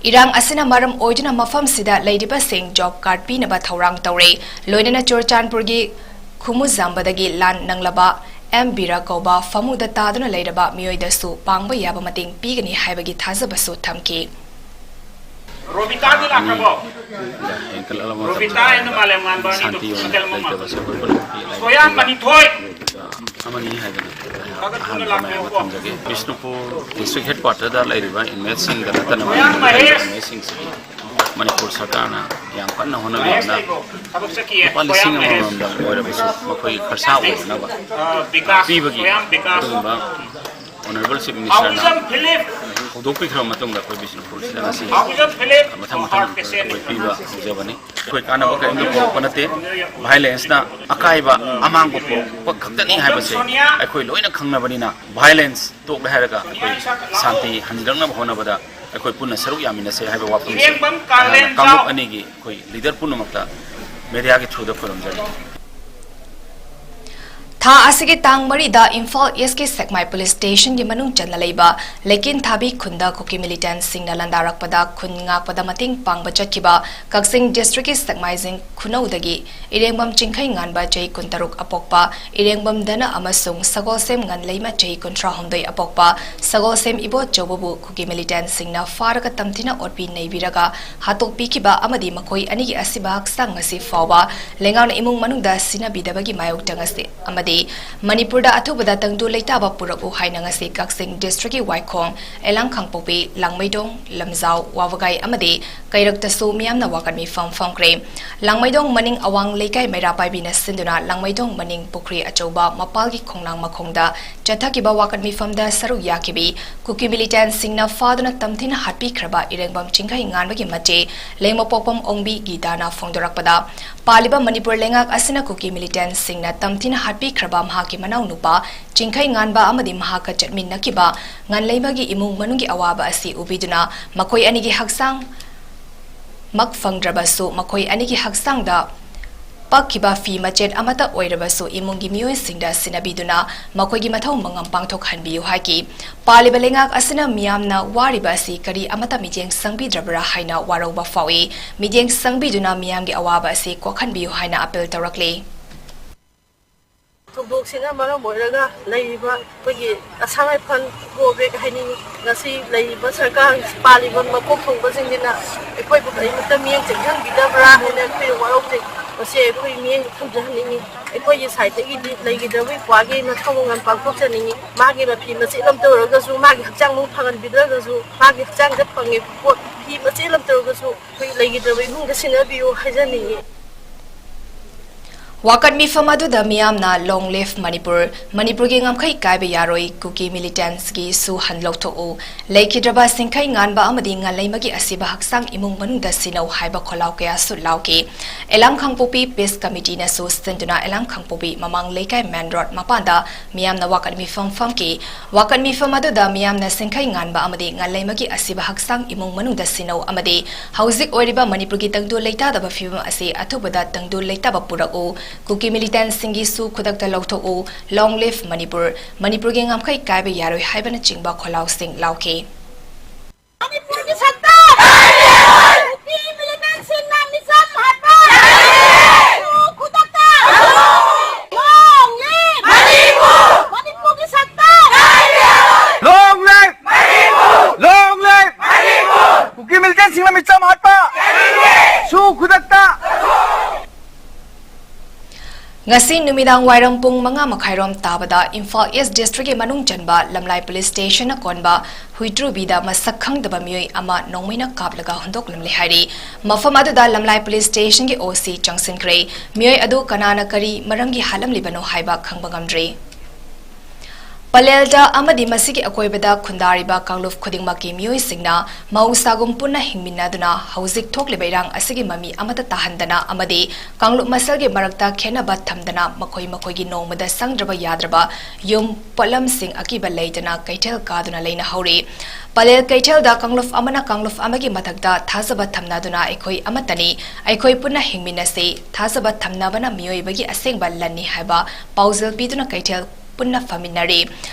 ꯏꯔꯥꯡ ꯑꯁꯤꯅ ꯃꯔꯝ ꯑꯣꯏꯗꯨꯅ ꯃꯐꯝꯁꯤꯗ ꯂꯩꯔꯤꯕꯁꯤꯡ ꯖꯣꯕ ꯀꯥꯔꯗ ꯄꯤꯅꯕ ꯊꯧꯔꯥꯡ ꯇꯧꯔꯦ꯫ ꯂꯣꯏꯅꯅ ꯆꯨꯔꯆꯥꯟꯄꯨꯔꯒꯤ ꯈꯨꯃꯨꯖꯥꯝꯕꯗꯒꯤ ꯂꯥꯟ ꯅꯪꯂꯕ ꯑꯦꯝ ꯕꯤꯔꯥ ꯀꯧꯕ ꯐꯃꯨꯗ ꯇꯥꯗꯨꯅ ꯂꯩꯔꯕ ꯃꯤꯑꯣꯏꯗꯁꯨ ꯄꯥꯡꯕ ꯌꯥꯕ ꯃꯇꯦꯡ ꯄꯤꯒꯅꯤ ꯍꯥꯏꯕꯒꯤ ꯊꯥꯖꯕꯁꯨ ꯊꯝꯈꯤ꯫ ꯔꯣꯕꯤꯇꯥꯗꯤ ꯂꯥꯛꯈ꯭ꯔꯕꯣ? ꯍꯦꯟꯀꯠꯂꯛꯂꯕ ꯃꯇꯝꯗ ꯔꯣꯕꯤꯇꯥ and ꯃꯥꯂꯦꯝꯉꯥꯟꯕ ꯑꯅꯤꯗꯨ ꯁꯥꯟꯇꯤ ꯑꯣꯏꯅ ꯁꯦꯀꯦꯟ ꯑꯃ꯫ ꯂꯩꯇꯕꯁꯦ ꯑꯩꯈꯣꯏ ꯄꯨꯝꯅꯃꯛꯀꯤ ꯂꯥꯏꯕꯛ ꯁꯣꯌꯥꯝ ꯊꯤꯕ ꯃꯅꯤꯊꯣꯏ꯫ ꯑꯃꯅꯤ ꯍꯥꯏꯗꯅ ꯊꯥꯒꯠꯇꯨꯅ ꯑꯍꯥꯟꯕ ꯃꯌꯥꯝ ꯑꯃ ꯂꯥꯛꯄꯤꯌꯨꯀꯣ꯫ ꯊꯝꯖꯒꯦ꯫ ꯕꯤꯁꯅꯨꯄꯨꯔ ꯗꯤꯁꯇ꯭ꯔꯤꯛ ꯍꯦꯗꯀ꯭ꯋꯥꯇꯔꯗ ꯂꯩꯔꯤꯕ ꯏꯟꯃꯦꯠꯁꯤꯡꯗ ꯅꯠꯇꯅ ꯃꯌꯥꯝ ꯃꯍꯦꯁ꯫ ꯏꯟꯃꯦꯠꯁꯤꯡꯁꯤꯒꯤ ꯃꯅꯤꯄꯨꯔ ꯁꯔꯀꯥꯔꯅ ꯌꯥꯝ ꯀꯟꯅ ꯍꯣꯠꯅꯕꯤꯗꯨꯅ ꯃꯍꯦꯁ ꯂꯩꯀꯣ? ꯊꯕꯛ ꯆꯠꯈꯤꯌꯦ꯫ ꯂꯨꯄꯥ ꯂꯤꯁꯤꯡ ꯃꯌꯥꯝ ꯃꯍꯦꯁ꯫ ꯑꯃꯃꯝꯗꯪ ꯑꯣꯏꯔꯕꯁꯨ ꯃꯈꯣꯏꯒꯤ ꯈꯔꯁꯥ ꯑꯣꯏꯅꯅꯕ ꯑ, ꯕꯤꯀꯥꯁ, ꯄꯤꯕꯒꯤ ꯃꯌꯥꯝ ꯕꯤꯀꯥꯁ꯫ ꯑꯗꯨꯒꯨꯝꯕ ꯑꯣꯅꯔꯦꯕꯜ ꯆꯤꯐ ꯃꯤꯅꯤꯁꯇꯔꯅ ꯍꯥꯎꯕꯤꯖꯝ ꯐꯤꯂꯤꯞ꯫ ꯍꯧꯗꯣꯛꯄꯤꯈ꯭ꯔꯕ ꯃꯇꯨꯡꯗ ꯑꯩꯈꯣꯏ ꯕꯤꯁꯅꯨꯄꯨꯔꯁꯤꯗ ꯉꯁꯤ ꯍꯥꯎꯕꯤꯖꯝ ꯐꯤꯂꯤꯞ, ꯃꯊꯪ ꯃꯊꯪ heart patient꯫ ꯑꯩꯈꯣꯏ ꯄꯤꯕ ꯍꯧꯖꯕꯅꯤ꯫ ꯑꯩꯈꯣꯏ ꯀꯥꯟꯅꯕ ꯀꯔꯤꯝꯇ ꯄꯨꯔꯛꯄ ꯅꯠꯇꯦ꯫ ꯚꯥꯏꯑꯣꯂꯦꯟꯁꯅ ꯑꯀꯥꯏꯕ ꯑꯃꯥꯡꯕ ꯄꯨꯔꯛꯄ ꯈꯛꯇꯅꯤ ꯍꯥꯏꯕꯁꯦ ꯑꯩꯈꯣꯏ ꯂꯣꯏꯅ ꯈꯪꯅꯕꯅꯤꯅ, ꯚꯥꯏꯑꯣꯂꯦꯟꯁ ꯇꯣꯛꯂꯦ ꯍꯥꯏꯔꯒ ꯑꯩꯈꯣꯏ ꯁꯥꯟꯇꯤ ꯍꯟꯖꯤꯜꯂꯛꯅꯕ ꯍꯣꯠꯅꯕꯗ ꯑꯩꯈꯣꯏ ꯄꯨꯟꯅ ꯁꯔꯨꯛ ꯌꯥꯃꯤꯟꯅꯁꯦ ꯍꯥꯏꯕ ꯋꯥꯐꯝꯁꯦ ꯏꯔꯦꯡꯕꯝ ꯀꯥꯡꯂꯦꯟꯖꯥꯎ꯫ ꯀꯥꯡꯂꯨꯞ ꯑꯅꯤꯒꯤ ꯑꯩꯈꯣꯏ ꯂꯤꯗꯔ ꯄꯨꯝꯅꯃꯛꯇ ꯃꯦꯗꯤꯌꯥꯒꯤ ꯊ꯭ꯔꯨꯗ ꯈꯨꯔꯨꯝꯖꯔꯤ꯫ ꯊꯥ ꯑꯁꯤꯒꯤ ꯇꯥꯡ ꯃꯔꯤꯗ ꯏꯝꯐꯥꯜ ꯏꯁꯀꯤ ꯁꯦꯛꯃꯥꯏ ꯄꯨꯂꯤꯁ ꯁ꯭ꯇꯦꯁꯟꯒꯤ ꯃꯅꯨꯡ ꯆꯟꯅ ꯂꯩꯕ ꯂꯩꯀꯤꯟ ꯊꯥꯕꯤ ꯈꯨꯟꯗ ꯀꯨꯀꯤ ꯃꯤꯂꯤꯇꯦꯟꯠꯁꯤꯡꯅ ꯂꯥꯟꯗꯥꯔꯛꯄꯗ ꯈꯨꯟ ꯉꯥꯛꯄꯗ ꯃꯇꯦꯡ ꯄꯥꯡꯕ ꯆꯠꯈꯤꯕ ꯀꯛꯆꯤꯡ ꯗꯤꯁꯇ꯭ꯔꯤꯛꯀꯤ ꯁꯦꯛꯃꯥꯏꯖꯤꯡ ꯈꯨꯅꯧꯗꯒꯤ ꯏꯔꯦꯡꯕꯝ ꯆꯤꯡꯈꯩ ꯉꯥꯟꯕ ꯆꯍꯤ ꯀꯨꯟꯇꯔꯨꯛ ꯑꯄꯣꯛꯄ, ꯏꯔꯦꯡꯕꯝ ꯙꯅ ꯑꯃꯁꯨꯡ ꯁꯒꯣꯜꯁꯦꯝ ꯉꯟꯂꯩꯃ ꯆꯍꯤ ꯀꯨꯟꯊ꯭ꯔꯥꯍꯨꯝꯗꯣꯏ ꯑꯄꯣꯛꯄ, ꯁꯒꯣꯜꯁꯦꯝ ꯏꯕꯣꯆꯧꯕꯕꯨ ꯀꯨꯀꯤ ꯃꯤꯂꯤꯇꯦꯟꯠꯁꯤꯡꯅ ꯐꯥꯔꯒ ꯇꯝꯊꯤꯅ ꯑꯣꯠꯄꯤ ꯅꯩꯕꯤꯔꯒ ꯍꯥꯠꯇꯣꯛꯄꯤꯈꯤꯕ ꯑꯃꯗꯤ ꯃꯈꯣꯏ ꯑꯅꯤꯒꯤ ꯑꯁꯤꯕ ꯍꯛꯆꯥꯡ ꯉꯁꯤ ꯐꯥꯎꯕ ꯂꯩꯉꯥꯛꯅ ꯏꯃꯨꯡ ꯃꯅꯨꯡꯗ ꯁꯤꯟꯅꯕꯤꯗꯕꯒꯤ ꯃꯥꯌꯣꯛꯇ ꯉꯁꯤ ꯑꯃꯗꯤ ꯃꯅꯤꯄꯨꯔꯗ ꯑꯊꯨꯕꯗ ꯇꯪꯗꯨ ꯂꯩꯇꯥꯕ ꯄꯨꯔꯛꯎ ꯍꯥꯏꯅ ꯉꯁꯤ ꯀꯛꯆꯤꯡ ꯗꯤꯁꯇ꯭ꯔꯤꯛꯀꯤ ꯋꯥꯏꯈꯣꯡ, ꯑꯦꯂꯥꯡ ꯈꯥꯡꯄꯣꯛꯄꯤ, ꯂꯥꯡꯃꯩꯗꯣꯡ, ꯂꯝꯖꯥꯎ, ꯋꯥꯕꯒꯥꯏ ꯑꯃꯗꯤ ꯀꯩꯔꯛꯇꯁꯨ ꯃꯤꯌꯥꯝꯅ ꯋꯥꯀꯠ ꯃꯤꯐꯝ ꯐꯝꯈ꯭ꯔꯦ꯫ ꯂꯥꯡꯃꯩꯗꯣꯡ ꯃꯅꯤꯡ ꯑꯋꯥꯡ ꯂꯩꯀꯥꯏ ꯃꯩꯔꯥ ꯄꯥꯏꯕꯤꯅ ꯁꯤꯟꯗꯨꯅ ꯂꯥꯡꯃꯩꯗꯣꯡ ꯃꯅꯤꯡ ꯄꯨꯈ꯭ꯔꯤ ꯑꯆꯧꯕ ꯃꯄꯥꯜꯒꯤ ꯈꯣꯡꯅꯥꯡ ꯃꯈꯣꯡꯗ ꯆꯠꯊꯈꯤꯕ ꯋꯥꯀꯠ ꯃꯤꯐꯝꯗ ꯁꯔꯨꯛ ꯌꯥꯈꯤꯕꯤ ꯀꯨꯀꯤ ꯃꯤꯂꯤꯇꯦꯟꯁꯤꯡꯅ ꯐꯥꯗꯨꯅ ꯇꯝꯊꯤꯅ ꯍꯥꯠꯄꯤꯈ꯭ꯔꯕ ꯏꯔꯦꯡꯕꯝ ꯆꯤꯡꯈꯩ ꯉꯥꯟꯕꯒꯤ ꯃꯆꯦ ꯂꯩꯃꯄꯣꯛꯄꯝ ꯑꯣꯡꯕꯤ ꯒꯤꯇꯥꯅ ꯐꯣꯡꯗꯣꯔꯛꯄꯗ, ꯄꯥꯜꯂꯤꯕ ꯃꯅꯤꯄꯨꯔ ꯂꯩꯉꯥꯛ ꯑꯁꯤꯅ ꯀꯨꯀꯤ ꯃꯤꯂꯤꯇꯦꯟꯁꯤꯡꯅ ꯇꯝꯊꯤꯅ ꯍꯥꯠꯄꯤꯈ꯭ꯔꯕ ꯃꯍꯥꯛꯀꯤ ꯃꯅꯥꯎꯅꯨꯄꯥ ꯆꯤꯡꯈꯩ ꯉꯥꯟꯕ ꯑꯃꯗꯤ ꯃꯍꯥꯛꯀ ꯆꯠꯃꯤꯟꯅꯈꯤꯕ ꯉꯟꯂꯩꯃꯒꯤ ꯏꯃꯨꯡ ꯃꯅꯨꯡꯒꯤ ꯑꯋꯥꯕ ꯑꯁꯤ ꯎꯕꯤꯗꯨꯅ ꯃꯈꯣꯏ ꯑꯅꯤꯒꯤ ꯍꯛꯆꯥꯡ ꯃꯛ ꯐꯪꯗ꯭ꯔꯕꯁꯨ ꯃꯈꯣꯏ ꯑꯅꯤꯒꯤ ꯍꯛꯆꯥꯡꯗ ꯄꯛꯈꯤꯕ ꯐꯤ ꯃꯆꯦꯠ ꯑꯃꯠꯇ ꯑꯣꯏꯔꯕꯁꯨ ꯏꯃꯨꯡꯒꯤ ꯃꯤꯑꯣꯏꯁꯤꯡꯗ ꯁꯤꯟꯅꯕꯤꯗꯨꯅ ꯃꯈꯣꯏꯒꯤ ꯃꯊꯧ ꯃꯉꯝ ꯄꯥꯡꯊꯣꯛꯍꯟꯕꯤꯌꯨ ꯍꯥꯏꯈꯤ꯫ ꯄꯥꯜꯂꯤꯕ ꯂꯩꯉꯥꯛ ꯑꯁꯤꯅ ꯃꯤꯌꯥꯝꯅ ꯋꯥꯔꯤꯕ ꯑꯁꯤ ꯀꯔꯤ ꯑꯃꯠꯇ ꯃꯤꯠꯌꯦꯡ ꯆꯪꯕꯤꯗ꯭ꯔꯕ꯭ꯔꯥ ꯍꯥꯏꯅ ꯋꯥꯔꯧꯕ ꯐꯥꯎꯏ꯫ ꯃꯤꯠꯌꯦꯡ ꯆꯪꯕꯤꯗꯨꯅ ꯃꯤꯌꯥꯝꯒꯤ ꯑꯋꯥꯕ ꯑꯁꯤ ꯀꯣꯛꯍꯟꯕꯤꯌꯨ ꯍꯥꯏꯅ ꯑꯄꯤꯜ ꯇꯧꯔꯛꯂꯤ꯫ ꯊꯧꯗꯣꯛꯁꯤꯅ ꯃꯔꯝ ꯑꯣꯏꯔꯒ ꯂꯩꯔꯤꯕ ꯑꯩꯈꯣꯏꯒꯤ ꯑꯁꯥꯝ ꯔꯥꯏꯐꯜ ꯒꯣ ꯕꯦꯛ ꯍꯥꯏꯅꯤꯡꯉꯤ꯫ ꯉꯁꯤ ꯂꯩꯔꯤꯕ ꯁꯔꯀꯥꯔ, ꯄꯥꯜꯂꯤꯕ ꯃꯀꯣꯛ ꯊꯣꯡꯕꯁꯤꯡꯁꯤꯅ ꯑꯩꯈꯣꯏꯕꯨ ꯀꯔꯤꯃꯠꯇ ꯃꯤꯠꯌꯦꯡ ꯆꯪꯍꯟꯕꯤꯗꯕ꯭ꯔꯥ ꯍꯥꯏꯅ ꯑꯩꯈꯣꯏ ꯋꯥꯔꯧꯖꯩ꯫ ꯃꯁꯤ ꯑꯩꯈꯣꯏ ꯃꯤꯠꯌꯦꯡ ꯊꯝꯖꯍꯟꯅꯤꯡꯉꯤ꯫ ꯑꯩꯈꯣꯏꯒꯤ ꯁꯥꯏꯠꯇꯒꯤꯗꯤ ꯂꯩꯈꯤꯗ꯭ꯔꯕ ꯏꯄ꯭ꯋꯥꯒꯤ ꯃꯊꯧ ꯃꯉꯝ ꯄꯥꯡꯊꯣꯛꯆꯅꯤꯡꯉꯤ꯫ ꯃꯥꯒꯤ ꯃꯐꯤ ꯃꯆꯦꯠ ꯑꯃꯇ ꯑꯣꯏꯔꯒꯁꯨ, ꯃꯥꯒꯤ ꯍꯛꯆꯥꯡ ꯃꯎ ꯐꯍꯟꯕꯤꯗ꯭ꯔꯒꯁꯨ, ꯃꯥꯒꯤ ꯍꯛꯆꯥꯡꯗ ꯐꯪꯉꯤꯕ ꯄꯣꯠ, ꯐꯤ ꯃꯆꯦꯠ ꯑꯃꯇ ꯑꯣꯏꯔꯒꯁꯨ ꯑꯩꯈꯣꯏ ꯂꯩꯈꯤꯗ꯭ꯔꯕ ꯏꯃꯨꯡꯗ ꯁꯤꯟꯅꯕꯤꯌꯨ ꯍꯥꯏꯖꯅꯤꯡꯉꯤ꯫ ꯋꯥꯀꯠ ꯃꯤꯐꯝ ꯑꯗꯨꯗ ꯃꯤꯌꯥꯝꯅ "Long live Manipur", "ꯃꯅꯤꯄꯨꯔꯒꯤ ꯉꯝꯈꯩ ꯀꯥꯏꯕ ꯌꯥꯔꯣꯏ", "ꯀꯨꯀꯤ ꯃꯤꯂꯤꯇꯦꯟꯁꯀꯤ ꯁꯨ ꯍꯟ ꯂꯧꯊꯣꯛꯎ", "ꯂꯩꯈꯤꯗ꯭ꯔꯕ ꯁꯤꯡꯈꯩ ꯉꯥꯟꯕ ꯑꯃꯗꯤ ꯉꯟꯂꯩꯃꯒꯤ ꯑꯁꯤꯕ ꯍꯛꯆꯥꯡ ꯏꯃꯨꯡ ꯃꯅꯨꯡꯗ ꯁꯤꯟꯅꯧ" ꯍꯥꯏꯕ ꯈꯣꯜꯂꯥꯎ ꯀꯌꯥꯁꯨ ꯂꯥꯎꯈꯤ꯫ ꯑꯦꯂꯥꯡ ꯈꯥꯡꯄꯣꯛꯄꯤ ꯄꯤꯁ ꯀꯃꯤꯇꯤꯅꯁꯨ ꯁꯤꯟꯗꯨꯅ ꯑꯦꯂꯥꯡ ꯈꯥꯡꯄꯣꯛꯄꯤ ꯃꯃꯥꯡ ꯂꯩꯀꯥꯏ ꯃꯦꯟ ꯔꯣꯗ ꯃꯄꯥꯟꯗ ꯃꯤꯌꯥꯝꯅ ꯋꯥꯀꯠ ꯃꯤꯐꯝ ꯐꯝꯈꯤ꯫ ꯋꯥꯀꯠ ꯃꯤꯐꯝ ꯑꯗꯨꯗ ꯃꯤꯌꯥꯝꯅ ꯁꯤꯡꯈꯩ ꯉꯥꯟꯕ ꯑꯃꯗꯤ ꯉꯟꯂꯩꯃꯒꯤ ꯑꯁꯤꯕ ꯍꯛꯆꯥꯡ ꯏꯃꯨꯡ ꯃꯅꯨꯡꯗ ꯁꯤꯟꯅꯧ ꯑꯃꯗꯤ ꯍꯧꯖꯤꯛ ꯑꯣꯏꯔꯤꯕ ꯃꯅꯤꯄꯨꯔꯒꯤ ꯇꯪꯗꯨ ꯂꯩꯇꯥꯗꯕ ꯐꯤꯕꯝ ꯑꯁꯤ ꯑꯊꯨꯕꯗ ꯇꯪꯗꯨ ꯂꯩꯇꯥꯕ ꯄꯨꯔꯛꯎ, ꯀꯨꯀꯤ ꯃꯤꯂꯤꯇꯦꯟꯁꯤꯡꯒꯤ ꯁꯨ ꯈꯨꯗꯛꯇ ꯂꯧꯊꯣꯛꯎ, "Long live Manipur", "ꯃꯅꯤꯄꯨꯔꯒꯤ ꯉꯝꯈꯩ ꯀꯥꯏꯕ ꯌꯥꯔꯣꯏ" ꯍꯥꯏꯕꯅꯆꯤꯡꯕ ꯈꯣꯜꯂꯥꯎꯁꯤꯡ ꯂꯥꯎꯈꯤ꯫ ꯃꯅꯤꯄꯨꯔꯒꯤ ꯁꯛꯇꯝ! ꯀꯨꯀꯤ ꯃꯤꯂꯤꯇꯦꯟꯁꯤꯡꯅ ꯃꯤꯆꯝ ꯍꯥꯠꯄ! ꯈꯨꯗꯛꯇ! Long live! ꯃꯅꯤꯄꯨꯔꯒꯤ ꯁꯛꯇꯝ! Long live! Long live! ꯀꯨꯀꯤ ꯃꯤꯂꯤꯇꯦꯟꯁꯤꯡꯅ ꯃꯤꯆꯝ ꯍꯥꯠꯄ! ꯁꯨ ꯈꯨꯗꯛꯇ! ꯉꯁꯤ ꯅꯨꯃꯤꯗꯥꯡ ꯋꯥꯏꯔꯝ ꯄꯨꯡ ꯃꯉꯥ ꯃꯈꯥꯏꯔꯣꯝ ꯇꯥꯕꯗ ꯏꯝꯐꯥꯜ ꯏꯁ ꯗꯤꯁꯇ꯭ꯔꯤꯛꯀꯤ ꯃꯅꯨꯡ ꯆꯟꯕ ꯂꯝꯂꯥꯏ ꯄꯨꯂꯤꯁ ꯁ꯭ꯇꯦꯁꯟꯅ ꯀꯣꯟꯕ ꯍꯨꯏꯇ꯭ꯔꯨꯕꯤꯗ ꯃꯁꯛ ꯈꯪꯗꯕ ꯃꯤꯑꯣꯏ ꯑꯃ ꯅꯣꯡꯃꯩꯅ ꯀꯥꯞꯂꯒ ꯍꯨꯟꯗꯣꯛꯂꯝꯂꯦ ꯍꯥꯏꯔꯤ꯫ ꯃꯐꯝ ꯑꯗꯨꯗ ꯂꯝꯂꯥꯏ ꯄꯨꯂꯤꯁ ꯁ꯭ꯇꯦꯁꯟꯒꯤ ꯑꯣ ꯁꯤ ꯆꯪꯁꯤꯟꯈ꯭ꯔꯦ꯫ ꯃꯤꯑꯣꯏ ꯑꯗꯨ ꯀꯅꯥꯅ ꯀꯔꯤ ꯃꯔꯝꯒꯤ ꯍꯥꯠꯂꯝꯂꯤꯕꯅꯣ ꯍꯥꯏꯕ ꯈꯪꯕ ꯉꯝꯗ꯭ꯔꯤ꯫ ꯄꯂꯦꯜꯗ ꯑꯃꯗꯤ ꯃꯁꯤꯒꯤ ꯑꯀꯣꯏꯕꯗ ꯈꯨꯟꯗꯥꯔꯤꯕ ꯀꯥꯡꯂꯨꯞ ꯈꯨꯗꯤꯡꯃꯛꯀꯤ ꯃꯤꯑꯣꯏꯁꯤꯡꯅ ꯃꯍꯧꯁꯥꯒꯨꯝ ꯄꯨꯟꯅ ꯍꯤꯡꯃꯤꯟꯅꯗꯨꯅ ꯍꯧꯖꯤꯛ ꯊꯣꯛꯂꯤꯕ ꯏꯔꯥꯡ ꯑꯁꯤꯒꯤ ꯃꯃꯤ ꯑꯃꯠꯇ ꯇꯥꯍꯟꯗꯅ ꯑꯃꯗꯤ ꯀꯥꯡꯂꯨꯞ ꯃꯁꯦꯜꯒꯤ ꯃꯔꯛꯇ ꯈꯦꯟꯅꯕ ꯊꯝꯗꯅ ꯃꯈꯣꯏ ꯃꯈꯣꯏꯒꯤ ꯅꯣꯡꯃꯗ ꯆꯪꯗ꯭ꯔꯕ ꯌꯥꯗ꯭ꯔꯕ ꯌꯨꯝ ꯄꯣꯠꯂꯝꯁꯤꯡ ꯑꯀꯤꯕ ꯂꯩꯇꯅ ꯀꯩꯊꯦꯜ ꯀꯥꯗꯨꯅ ꯂꯩꯅꯍꯧꯔꯤ꯫ ꯄꯂꯦꯜ ꯀꯩꯊꯦꯜꯗ ꯀꯥꯡꯂꯨꯞ ꯑꯃꯅ ꯀꯥꯡꯂꯨꯞ ꯑꯃꯒꯤ ꯃꯊꯛꯇ ꯊꯥꯖꯕ ꯊꯝꯅꯗꯨꯅ ꯑꯩꯈꯣꯏ ꯑꯃꯠꯇꯅꯤ, ꯑꯩꯈꯣꯏ ꯄꯨꯟꯅ ꯍꯤꯡꯃꯤꯟꯅꯁꯤ, ꯊꯥꯖꯕ ꯊꯝꯅꯕꯅ ꯃꯤꯑꯣꯏꯕꯒꯤ ꯑꯁꯦꯡꯕ ꯂꯟꯅꯤ ꯍꯥꯏꯕ ꯄꯥꯎꯖꯦꯜ ꯄꯤꯗꯨꯅ ꯀꯩꯊꯦꯜ ꯄꯨꯟꯅ ꯐꯝꯃꯤꯟꯅꯔꯤ꯫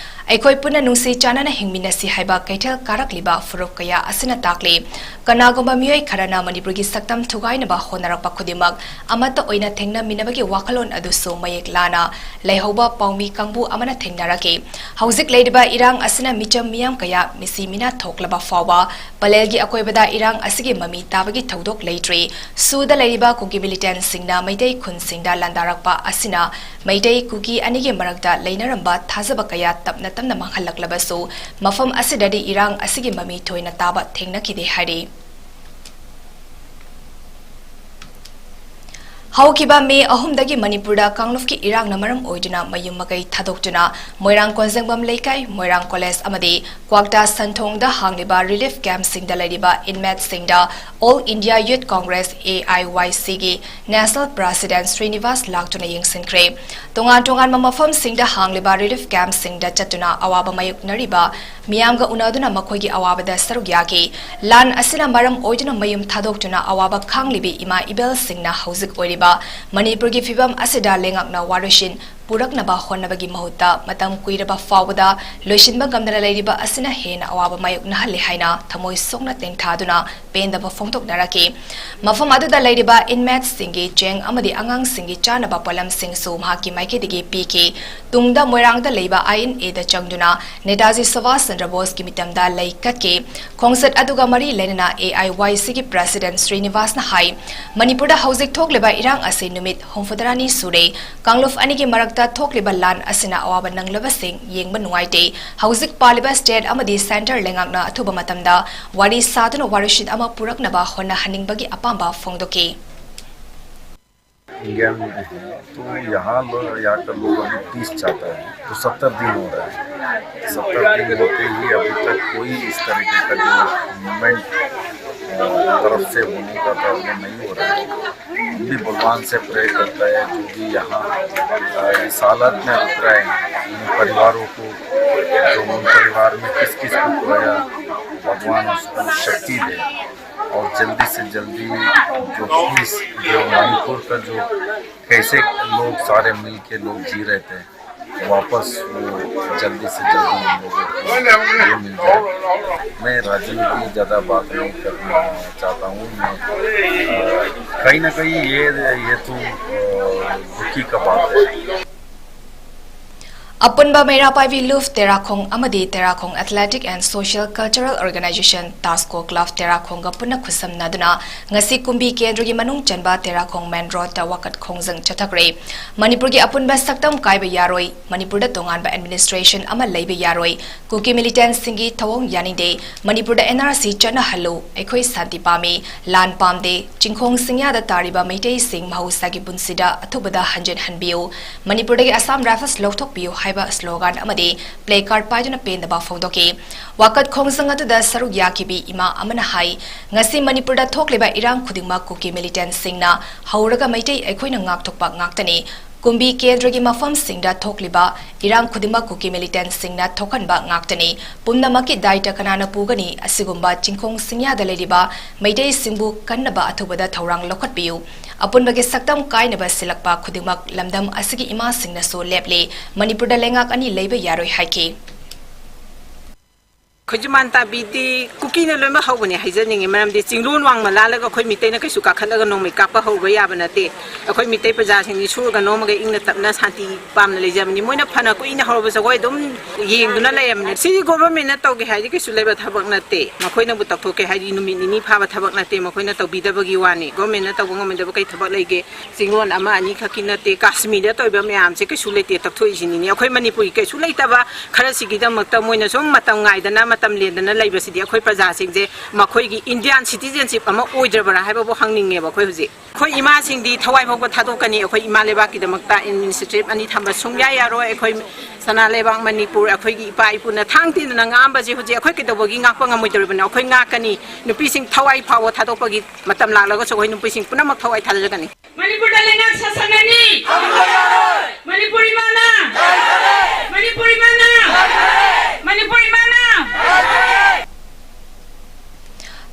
ꯑꯩꯈꯣꯏ ꯄꯨꯟꯅ ꯅꯨꯡꯁꯤ ꯆꯥꯟꯅꯅ ꯍꯤꯡꯃꯤꯟꯅꯁꯤ ꯍꯥꯏꯕ ꯀꯩꯊꯦꯜ ꯀꯥꯔꯛꯂꯤꯕ ꯐꯨꯔꯨꯞ ꯀꯌꯥ ꯑꯁꯤꯅ ꯇꯥꯛꯂꯤ꯫ ꯀꯅꯥꯒꯨꯝꯕ ꯃꯤꯑꯣꯏ ꯈꯔꯅ ꯃꯅꯤꯄꯨꯔꯒꯤ ꯁꯛꯇꯝ ꯊꯨꯒꯥꯏꯅꯕ ꯍꯣꯠꯅꯔꯛꯄ ꯈꯨꯗꯤꯡꯃꯛ ꯑꯃꯠꯇ ꯑꯣꯏꯅ ꯊꯦꯡꯅꯃꯤꯟꯅꯕꯒꯤ ꯋꯥꯈꯜꯂꯣꯟ ꯑꯗꯨꯁꯨ ꯃꯌꯦꯛ ꯂꯥꯅ ꯂꯩꯍꯧꯕ ꯄꯥꯎꯃꯤ ꯀꯥꯡꯕꯨ ꯑꯃꯅ ꯊꯦꯡꯅꯔꯛꯈꯤ꯫ ꯍꯧꯖꯤꯛ ꯂꯩꯔꯤꯕ ꯏꯔꯥꯡ ꯑꯁꯤꯅ ꯃꯤꯆꯝ ꯃꯤꯌꯥꯝ ꯀꯌꯥ ꯃꯤꯁꯤ ꯃꯤꯅꯥ ꯊꯣꯛꯂꯕ ꯐꯥꯎꯕ ꯄꯂꯦꯜꯒꯤ ꯑꯀꯣꯏꯕꯗ ꯏꯔꯥꯡ ꯑꯁꯤꯒꯤ ꯃꯃꯤ ꯇꯥꯕꯒꯤ ꯊꯧꯗꯣꯛ ꯂꯩꯇ꯭ꯔꯤ꯫ ꯁꯨꯗ ꯂꯩꯔꯤꯕ ꯀꯨꯀꯤ ꯃꯤꯂꯤꯇꯦꯟꯁꯤꯡꯅ ꯃꯩꯇꯩ ꯈꯨꯟꯁꯤꯡꯗ ꯂꯥꯟꯗꯥꯔꯛꯄ ꯑꯁꯤꯅ ꯃꯩꯇꯩ ꯀꯨꯀꯤ ꯑꯅꯤꯒꯤ ꯃꯔꯛꯇ ꯂꯩꯅꯔꯝꯕ ꯊꯥꯖꯕ ꯀꯌꯥ ꯇꯞꯅ ꯇꯞꯅ ꯃꯥꯡꯍꯜꯂꯛꯂꯕꯁꯨ, ꯃꯐꯝ ꯑꯁꯤꯗꯗꯤ ꯏꯔꯥꯡ ꯑꯁꯤꯒꯤ ꯃꯃꯤ ꯊꯣꯏꯅ ꯇꯥꯕ ꯊꯦꯡꯅꯈꯤꯗꯦ ꯍꯥꯏꯔꯤ꯫ ꯍꯧꯈꯤꯕ ꯃꯦ ꯑꯍꯨꯝꯗꯒꯤ ꯃꯅꯤꯄꯨꯔꯗ ꯀꯥꯡꯂꯨꯞꯀꯤ ꯏꯔꯥꯡꯅ ꯃꯔꯝ ꯑꯣꯏꯗꯨꯅ ꯃꯌꯨꯝ ꯃꯀꯩ ꯊꯥꯗꯣꯛꯇꯨꯅ ꯃꯣꯏꯔꯥꯡ ꯀꯣꯟꯖꯦꯡꯕꯝ ꯂꯩꯀꯥꯏ, ꯃꯣꯏꯔꯥꯡ ꯀꯣꯂꯦꯖ ꯑꯃꯗꯤ ꯀ꯭ꯋꯥꯛꯇꯥ ꯁꯟꯊꯣꯡꯗ ꯍꯥꯡꯂꯤꯕ ꯔꯤꯂꯤꯐ ꯀꯦꯝꯞꯁꯤꯡꯗ ꯂꯩꯔꯤꯕ ꯏꯟꯃꯦꯠꯁꯤꯡꯗ All India Youth Congress, A I Y C ꯒꯤ ꯅꯦꯁꯅꯦꯜ ꯄ꯭ꯔꯦꯁꯤꯗꯦꯟꯠ ꯁ꯭ꯔꯤꯅꯤꯕꯥꯁ ꯂꯥꯛꯇꯨꯅ ꯌꯦꯡꯁꯤꯟꯈ꯭ꯔꯦ꯫ ꯇꯣꯉꯥꯟ ꯇꯣꯉꯥꯟꯕ ꯃꯐꯝꯁꯤꯡꯗ ꯍꯥꯡꯂꯤꯕ ꯔꯤꯂꯤꯐ ꯀꯦꯝꯞꯁꯤꯡꯗ ꯆꯠꯇꯨꯅ ꯑꯋꯥꯕ ꯃꯥꯌꯣꯛꯅꯔꯤꯕ ꯃꯤꯌꯥꯝꯒ ꯎꯅꯗꯨꯅ ꯃꯈꯣꯏꯒꯤ ꯑꯋꯥꯕꯗ ꯁꯔꯨꯛ ꯌꯥꯈꯤ꯫ ꯂꯥꯟ ꯑꯁꯤꯅ ꯃꯔꯝ ꯑꯣꯏꯗꯨꯅ ꯃꯌꯨꯝ ꯊꯥꯗꯣꯛꯇꯨꯅ ꯑꯋꯥꯕ ꯈꯥꯡꯂꯤꯕꯤ ꯏꯃꯥ ꯏꯕꯦꯜꯁꯤꯡꯅ ꯍꯧꯖꯤꯛ ꯑꯣꯏꯔꯤꯕ ꯃꯅꯤꯄꯨꯔꯒꯤ ꯐꯤꯕꯝ ꯑꯁꯤꯗ ꯂꯩꯉꯥꯛꯅ ꯋꯥꯔꯣꯏꯁꯤꯟ ꯄꯨꯔꯛꯅꯕ ꯍꯣꯠꯅꯕꯒꯤ ꯃꯍꯨꯠꯇ ꯃꯇꯝ ꯀꯨꯏꯔꯕ ꯐꯥꯎꯕꯗ ꯂꯣꯏꯁꯤꯟꯕ ꯉꯝꯗꯅ ꯂꯩꯔꯤꯕ ꯑꯁꯤꯅ ꯍꯦꯟꯅ ꯑꯋꯥꯕ ꯃꯥꯌꯣꯛꯅꯍꯜꯂꯤ ꯍꯥꯏꯅ ꯊꯃꯣꯏ ꯁꯣꯛꯅ ꯇꯦꯡꯊꯥꯗꯨꯅ ꯄꯦꯟꯗꯕ ꯐꯣꯡꯗꯣꯛꯅꯔꯛꯈꯤ꯫ ꯃꯐꯝ ꯑꯗꯨꯗ ꯂꯩꯔꯤꯕ inmateꯁꯤꯡꯒꯤ ꯆꯦꯡ ꯑꯃꯗꯤ ꯑꯉꯥꯡꯁꯤꯡꯒꯤ ꯆꯥꯅꯕ ꯄꯣꯠꯂꯝꯁꯤꯡꯁꯨ ꯃꯍꯥꯛꯀꯤ ꯃꯥꯏꯀꯩꯗꯒꯤ ꯄꯤꯈꯤ꯫ ꯇꯨꯡꯗ ꯃꯣꯏꯔꯥꯡꯗ ꯂꯩꯕ INAꯗ ꯆꯪꯗꯨꯅ ꯅꯦꯇꯥꯖꯤ ꯁꯨꯚꯥꯁ ꯆꯟꯗ꯭ꯔ ꯕꯣꯁꯀꯤ ꯃꯤꯇꯝꯗ ꯂꯩ ꯀꯠꯈꯤ꯫ ꯈꯣꯡꯆꯠ ꯑꯗꯨꯒ ꯃꯔꯤ ꯂꯩꯅꯅ AIYCꯒꯤ president ꯁ꯭ꯔꯤꯅꯤꯕꯥꯁꯅ ꯍꯥꯏ, ꯃꯅꯤꯄꯨꯔꯗ ꯍꯧꯖꯤꯛ ꯊꯣꯛꯂꯤꯕ ꯏꯔꯥꯡ ꯑꯁꯤ ꯅꯨꯃꯤꯠ ꯍꯨꯝꯐꯨꯇꯔꯥꯅꯤ ꯁꯨꯔꯦ꯫ ꯀꯥꯡꯂꯨꯞ ꯑꯅꯤꯒꯤ ꯃꯔꯛꯇ ꯊꯣꯛꯂꯤꯕ ꯂꯥꯟ ꯑꯁꯤꯅ ꯑꯋꯥꯕ ꯅꯪꯂꯕꯁꯤꯡ ꯌꯦꯡꯕ ꯅꯨꯡꯉꯥꯏꯇꯦ꯫ ꯍꯧꯖꯤꯛ ꯄꯥꯜꯂꯤꯕ state ꯑꯃꯗꯤ centre ꯂꯩꯉꯥꯛꯅ ꯑꯊꯨꯕ ꯃꯇꯝꯗ ꯋꯥꯔꯤ ꯁꯥꯗꯨꯅ ꯋꯥꯔꯤꯁꯤꯠ ꯑꯃ ꯄꯨꯔꯛꯅꯕ ꯍꯣꯠꯅꯍꯟꯅꯤꯡꯕꯒꯤ ꯑꯄꯥꯝꯕ ꯐꯣꯡꯗꯣꯛꯈꯤ꯫ इंडिया में है, तो यहाँ लो, यहाँ का लोग अभी पीस चाहता है। तो सत्तर दिन हो रहा है, सत्तर दिन होते ही अभी तक कोई इस तरीके का जो मूवमेंट तरफ से होने का था, वो नहीं हो रहा है। हम भी भगवान से प्रे करता है, जो भी यहाँ इस हालत में रुक रहे हैं, उन परिवारों को, जो उन परिवार में किस किस को खोया, भगवान उसको शक्ति दे और जल्दी से जल्दी जो पीस, जो मणिपुर का जो कैसे लोग सारे मिल के लोग जी रहे थे, वापस वो जल्दी से जल्दी हम लोगों को ये मिल जाए। मैं राजनीति में ज़्यादा बात नहीं करना चाहता हूँ। मैं कहीं ना कहीं ये ये तो दुखी का बात है। ꯑꯄꯨꯟꯕ ꯃꯩꯔꯥ ꯄꯥꯏꯕꯤ ꯂꯨꯐ ꯇꯦꯔꯥꯈꯣꯡ ꯑꯃꯗꯤ ꯇꯦꯔꯥꯈꯣꯡ Athletic and Social Cultural Organisation, TASCO Club ꯇꯦꯔꯥꯈꯣꯡꯒ ꯄꯨꯟꯅ ꯈꯨꯠꯁꯝꯅꯗꯨꯅ ꯉꯁꯤ ꯀꯨꯝꯕꯤ ꯀꯦꯟꯗ꯭ꯔꯒꯤ ꯃꯅꯨꯡ ꯆꯟꯕ ꯇꯦꯔꯥꯈꯣꯡ main roadꯇ ꯋꯥꯀꯠ ꯈꯣꯡꯖꯪ ꯆꯠꯊꯈ꯭ꯔꯦ꯫ ꯃꯅꯤꯄꯨꯔꯒꯤ ꯑꯄꯨꯟꯕ ꯁꯛꯇꯝ ꯀꯥꯏꯕ ꯌꯥꯔꯣꯏ, ꯃꯅꯤꯄꯨꯔꯗ ꯇꯣꯉꯥꯟꯕ administration ꯑꯃ ꯂꯩꯕ ꯌꯥꯔꯣꯏ, ꯀꯨꯀꯤ militantꯁꯤꯡꯒꯤ ꯊꯧꯑꯣꯡ ꯌꯥꯅꯤꯡꯗꯦ, ꯃꯅꯤꯄꯨꯔꯗ NRC ꯆꯠꯅꯍꯜꯂꯨ, ꯑꯩꯈꯣꯏ ꯁꯥꯟꯇꯤ ꯄꯥꯝꯃꯤ, ꯂꯥꯟ ꯄꯥꯝꯗꯦ, ꯆꯤꯡꯈꯣꯡ ꯆꯤꯡꯌꯥꯗ ꯇꯥꯔꯤꯕ ꯃꯩꯇꯩꯁꯤꯡ ꯃꯍꯧꯁꯥꯒꯤ ꯄꯨꯟꯁꯤꯗ ꯑꯊꯨꯕꯗ ꯍꯟꯖꯤꯟꯍꯟꯕꯤꯌꯨ, ꯃꯅꯤꯄꯨꯔꯗꯒꯤ Assam Rifles ꯂꯧꯊꯣꯛꯄꯤꯌꯨ ꯍꯥꯏꯕ slogan ꯑꯃꯗꯤ placard ꯄꯥꯏꯗꯨꯅ ꯄꯦꯟꯗꯕ ꯐꯣꯡꯗꯣꯛꯈꯤ꯫ ꯋꯥꯀꯠ ꯈꯣꯡꯖꯪ ꯑꯗꯨꯗ ꯁꯔꯨꯛ ꯌꯥꯈꯤꯕꯤ ꯏꯃꯥ ꯑꯃꯅ ꯍꯥꯏ, ꯉꯁꯤ ꯃꯅꯤꯄꯨꯔꯗ ꯊꯣꯛꯂꯤꯕ ꯏꯔꯥꯡ ꯈꯨꯗꯤꯡꯃꯛ ꯀꯨꯀꯤ militantꯁꯤꯡꯅ ꯍꯧꯔꯒ ꯃꯩꯇꯩ ꯑꯩꯈꯣꯏꯅ ꯉꯥꯛꯊꯣꯛꯄ ꯉꯥꯛꯇꯅꯤ꯫ ꯀꯨꯝꯕꯤ ꯀꯦꯟꯗ꯭ꯔꯒꯤ ꯃꯐꯝꯁꯤꯡꯗ ꯊꯣꯛꯂꯤꯕ ꯏꯔꯥꯡ ꯈꯨꯗꯤꯡꯃꯛ ꯀꯨꯀꯤ ꯃꯤꯂꯤꯇꯦꯟꯠꯁꯤꯡꯅ ꯊꯣꯛꯍꯟꯕ ꯉꯥꯛꯇꯅꯤ꯫ ꯄꯨꯝꯅꯃꯛꯀꯤ ꯗꯥꯏꯇ ꯀꯅꯥꯅ ꯄꯨꯒꯅꯤ? ꯑꯁꯤꯒꯨꯝꯕ ꯆꯤꯡꯈꯣꯡ ꯆꯤꯡꯌꯥꯗ ꯂꯩꯔꯤꯕ ꯃꯩꯇꯩꯁꯤꯡꯕꯨ ꯀꯟꯅꯕ ꯑꯊꯨꯕꯗ ꯊꯧꯔꯥꯡ ꯂꯧꯈꯠꯄꯤꯌꯨ꯫ ꯑꯄꯨꯟꯕꯒꯤ ꯁꯛꯇꯝ ꯀꯥꯏꯅꯕ ꯁꯤꯜꯂꯛꯄ ꯈꯨꯗꯤꯡꯃꯛ ꯂꯝꯗꯝ ꯑꯁꯤꯒꯤ ꯏꯃꯥꯁꯤꯡꯅꯁꯨ ꯂꯦꯞꯂꯤ꯫ ꯃꯅꯤꯄꯨꯔꯗ ꯂꯩꯉꯥꯛ ꯑꯅꯤ ꯂꯩꯕ ꯌꯥꯔꯣꯏ ꯍꯥꯏꯈꯤ꯫ ꯈꯣꯏꯖꯨꯃꯥꯟ ꯇꯥꯕꯤꯗꯤ ꯀꯨꯀꯤꯅ ꯂꯣꯏꯅꯃꯛ ꯍꯧꯕꯅꯦ ꯍꯥꯏꯖꯅꯤꯡꯉꯤ꯫ ꯃꯔꯝꯗꯤ ꯆꯤꯡꯂꯣꯟ ꯋꯥꯡꯃ ꯂꯥꯜꯂꯒ ꯑꯩꯈꯣꯏ ꯃꯤꯇꯩꯅ ꯀꯩꯁꯨ ꯀꯥꯈꯠꯂꯒ ꯅꯣꯡꯃꯩ ꯀꯥꯞꯄ ꯍꯧꯕ ꯌꯥꯕ ꯅꯠꯇꯦ꯫ ꯑꯩꯈꯣꯏ ꯃꯤꯇꯩ ꯄ꯭ꯔꯖꯥꯁꯤꯡꯗꯤ ꯁꯨꯔꯒ ꯅꯣꯝꯃꯒ ꯏꯪꯅ ꯇꯞꯅ ꯁꯥꯟꯇꯤ ꯄꯥꯝꯅ ꯂꯩꯖꯕꯅꯤ꯫ ꯃꯣꯏꯅ ꯐꯅ ꯀꯨꯏꯅ ꯍꯧꯔꯕꯁꯨ ꯑꯩꯈꯣꯏ ꯑꯗꯨꯝ ꯌꯦꯡꯗꯨꯅ ꯂꯩꯔꯕꯅꯤ꯫ ꯁꯤꯗꯤ ꯒꯣꯚꯔꯟꯃꯦꯟꯠꯅ ꯇꯧꯒꯦ ꯍꯥꯏꯔꯗꯤ ꯀꯩꯁꯨ ꯂꯩꯕ ꯊꯕꯛ ꯅꯠꯇꯦ꯫ ꯃꯈꯣꯏꯅꯕꯨ ꯇꯧꯊꯣꯛꯀꯦ ꯍꯥꯏꯔꯗꯤ ꯅꯨꯃꯤꯠ ꯅꯤꯅꯤ ꯐꯥꯕ ꯊꯕꯛ ꯅꯠꯇꯦ꯫ ꯃꯈꯣꯏꯅ ꯇꯧꯕꯤꯗꯕꯒꯤ ꯋꯥꯅꯤ꯫ ꯒꯣꯚꯔꯟꯃꯦꯟꯠꯅ ꯇꯧꯕ ꯉꯝꯃꯣꯏꯗꯕ ꯀꯩ ꯊꯕꯛ ꯂꯩꯒꯦ? ꯆꯤꯡꯂꯣꯟ ꯑꯃ ꯑꯅꯤ ꯈꯛꯀꯤ ꯅꯠꯇꯦ, ꯀꯥꯁꯃꯤꯔꯗ ꯇꯧꯔꯤꯕ ꯃꯌꯥꯝꯁꯦ ꯀꯩꯁꯨ ꯂꯩꯇꯦ꯫ ꯇꯛꯊꯣꯛꯏꯁꯤꯅꯤꯅꯦ꯫ ꯑꯩꯈꯣꯏ ꯃꯅꯤꯄꯨꯔꯒꯤ ꯀꯩꯁꯨ ꯂꯩꯇꯕ ꯈꯔꯁꯤꯒꯤꯗꯃꯛꯇ ꯃꯣꯏꯅ ꯁꯨꯝ ꯃꯇꯝ ꯉꯥꯏꯗꯅ, ꯃꯇꯝ ꯂꯦꯟꯗꯅ ꯂꯩꯕꯁꯤꯗꯤ ꯑꯩꯈꯣꯏ ꯄ꯭ꯔꯖꯥꯁꯤꯡꯁꯦ ꯃꯈꯣꯏꯒꯤ ꯏꯟꯗꯤꯌꯥꯟ ꯁꯤꯇꯤꯖꯦꯟꯁꯤꯞ ꯑꯃ ꯑꯣꯏꯗ꯭ꯔꯕ꯭ꯔꯥ ꯍꯥꯏꯕꯕꯨ ꯍꯪꯅꯤꯡꯉꯦꯕ ꯑꯩꯈꯣꯏ ꯍꯧꯖꯤꯛ꯫ ꯑꯩꯈꯣꯏ ꯏꯃꯥꯁꯤꯡꯗꯤ ꯊꯋꯥꯏ ꯐꯥꯎꯕ ꯊꯥꯗꯣꯛꯀꯅꯤ꯫ ꯑꯩꯈꯣꯏ ꯏꯃꯥ ꯂꯩꯕꯥꯛꯀꯤꯗꯃꯛꯇ ꯑꯦꯗꯃꯤꯅꯤꯁꯇ꯭ꯔꯦꯇꯤꯚ ꯑꯅꯤ ꯊꯝꯕ ꯁꯨꯡꯌꯥ ꯌꯥꯔꯣꯏ꯫ ꯑꯩꯈꯣꯏ ꯁꯅꯥ ꯂꯩꯕꯥꯛ ꯃꯅꯤꯄꯨꯔ, ꯑꯩꯈꯣꯏꯒꯤ ꯏꯄꯥ ꯏꯄꯨꯅ ꯊꯥꯡ ꯇꯤꯟꯗꯨꯅ ꯉꯥꯛꯑꯝꯕꯁꯦ ꯍꯧꯖꯤꯛ ꯑꯩꯈꯣꯏ ꯀꯩꯗꯧꯕꯒꯤ ꯉꯥꯛꯄ ꯉꯝꯃꯣꯏꯗꯧꯔꯤꯕꯅꯣ? ꯑꯩꯈꯣꯏ ꯉꯥꯛꯀꯅꯤ꯫ ꯅꯨꯄꯤꯁꯤꯡ ꯊꯋꯥꯏ ꯐꯥꯎꯕ ꯊꯥꯗꯣꯛꯄꯒꯤ ꯃꯇꯝ ꯂꯥꯛꯂꯒꯁꯨ ꯑꯩꯈꯣꯏ ꯅꯨꯄꯤꯁꯤꯡ ꯄꯨꯝꯅꯃꯛ ꯊꯋꯥꯏ ꯊꯥꯗꯖꯒꯅꯤ꯫ ꯃꯅꯤꯄꯨꯔꯗ ꯂꯩꯉꯥꯛ ꯁꯥꯁꯟ ꯑꯅꯤ! ꯃꯅꯤꯄꯨꯔ ꯏꯃꯥꯅ! ꯃꯅꯤꯄꯨꯔ ꯏꯃꯥꯅ! ꯃꯅꯤꯄꯨꯔ ꯏꯃꯥꯅ!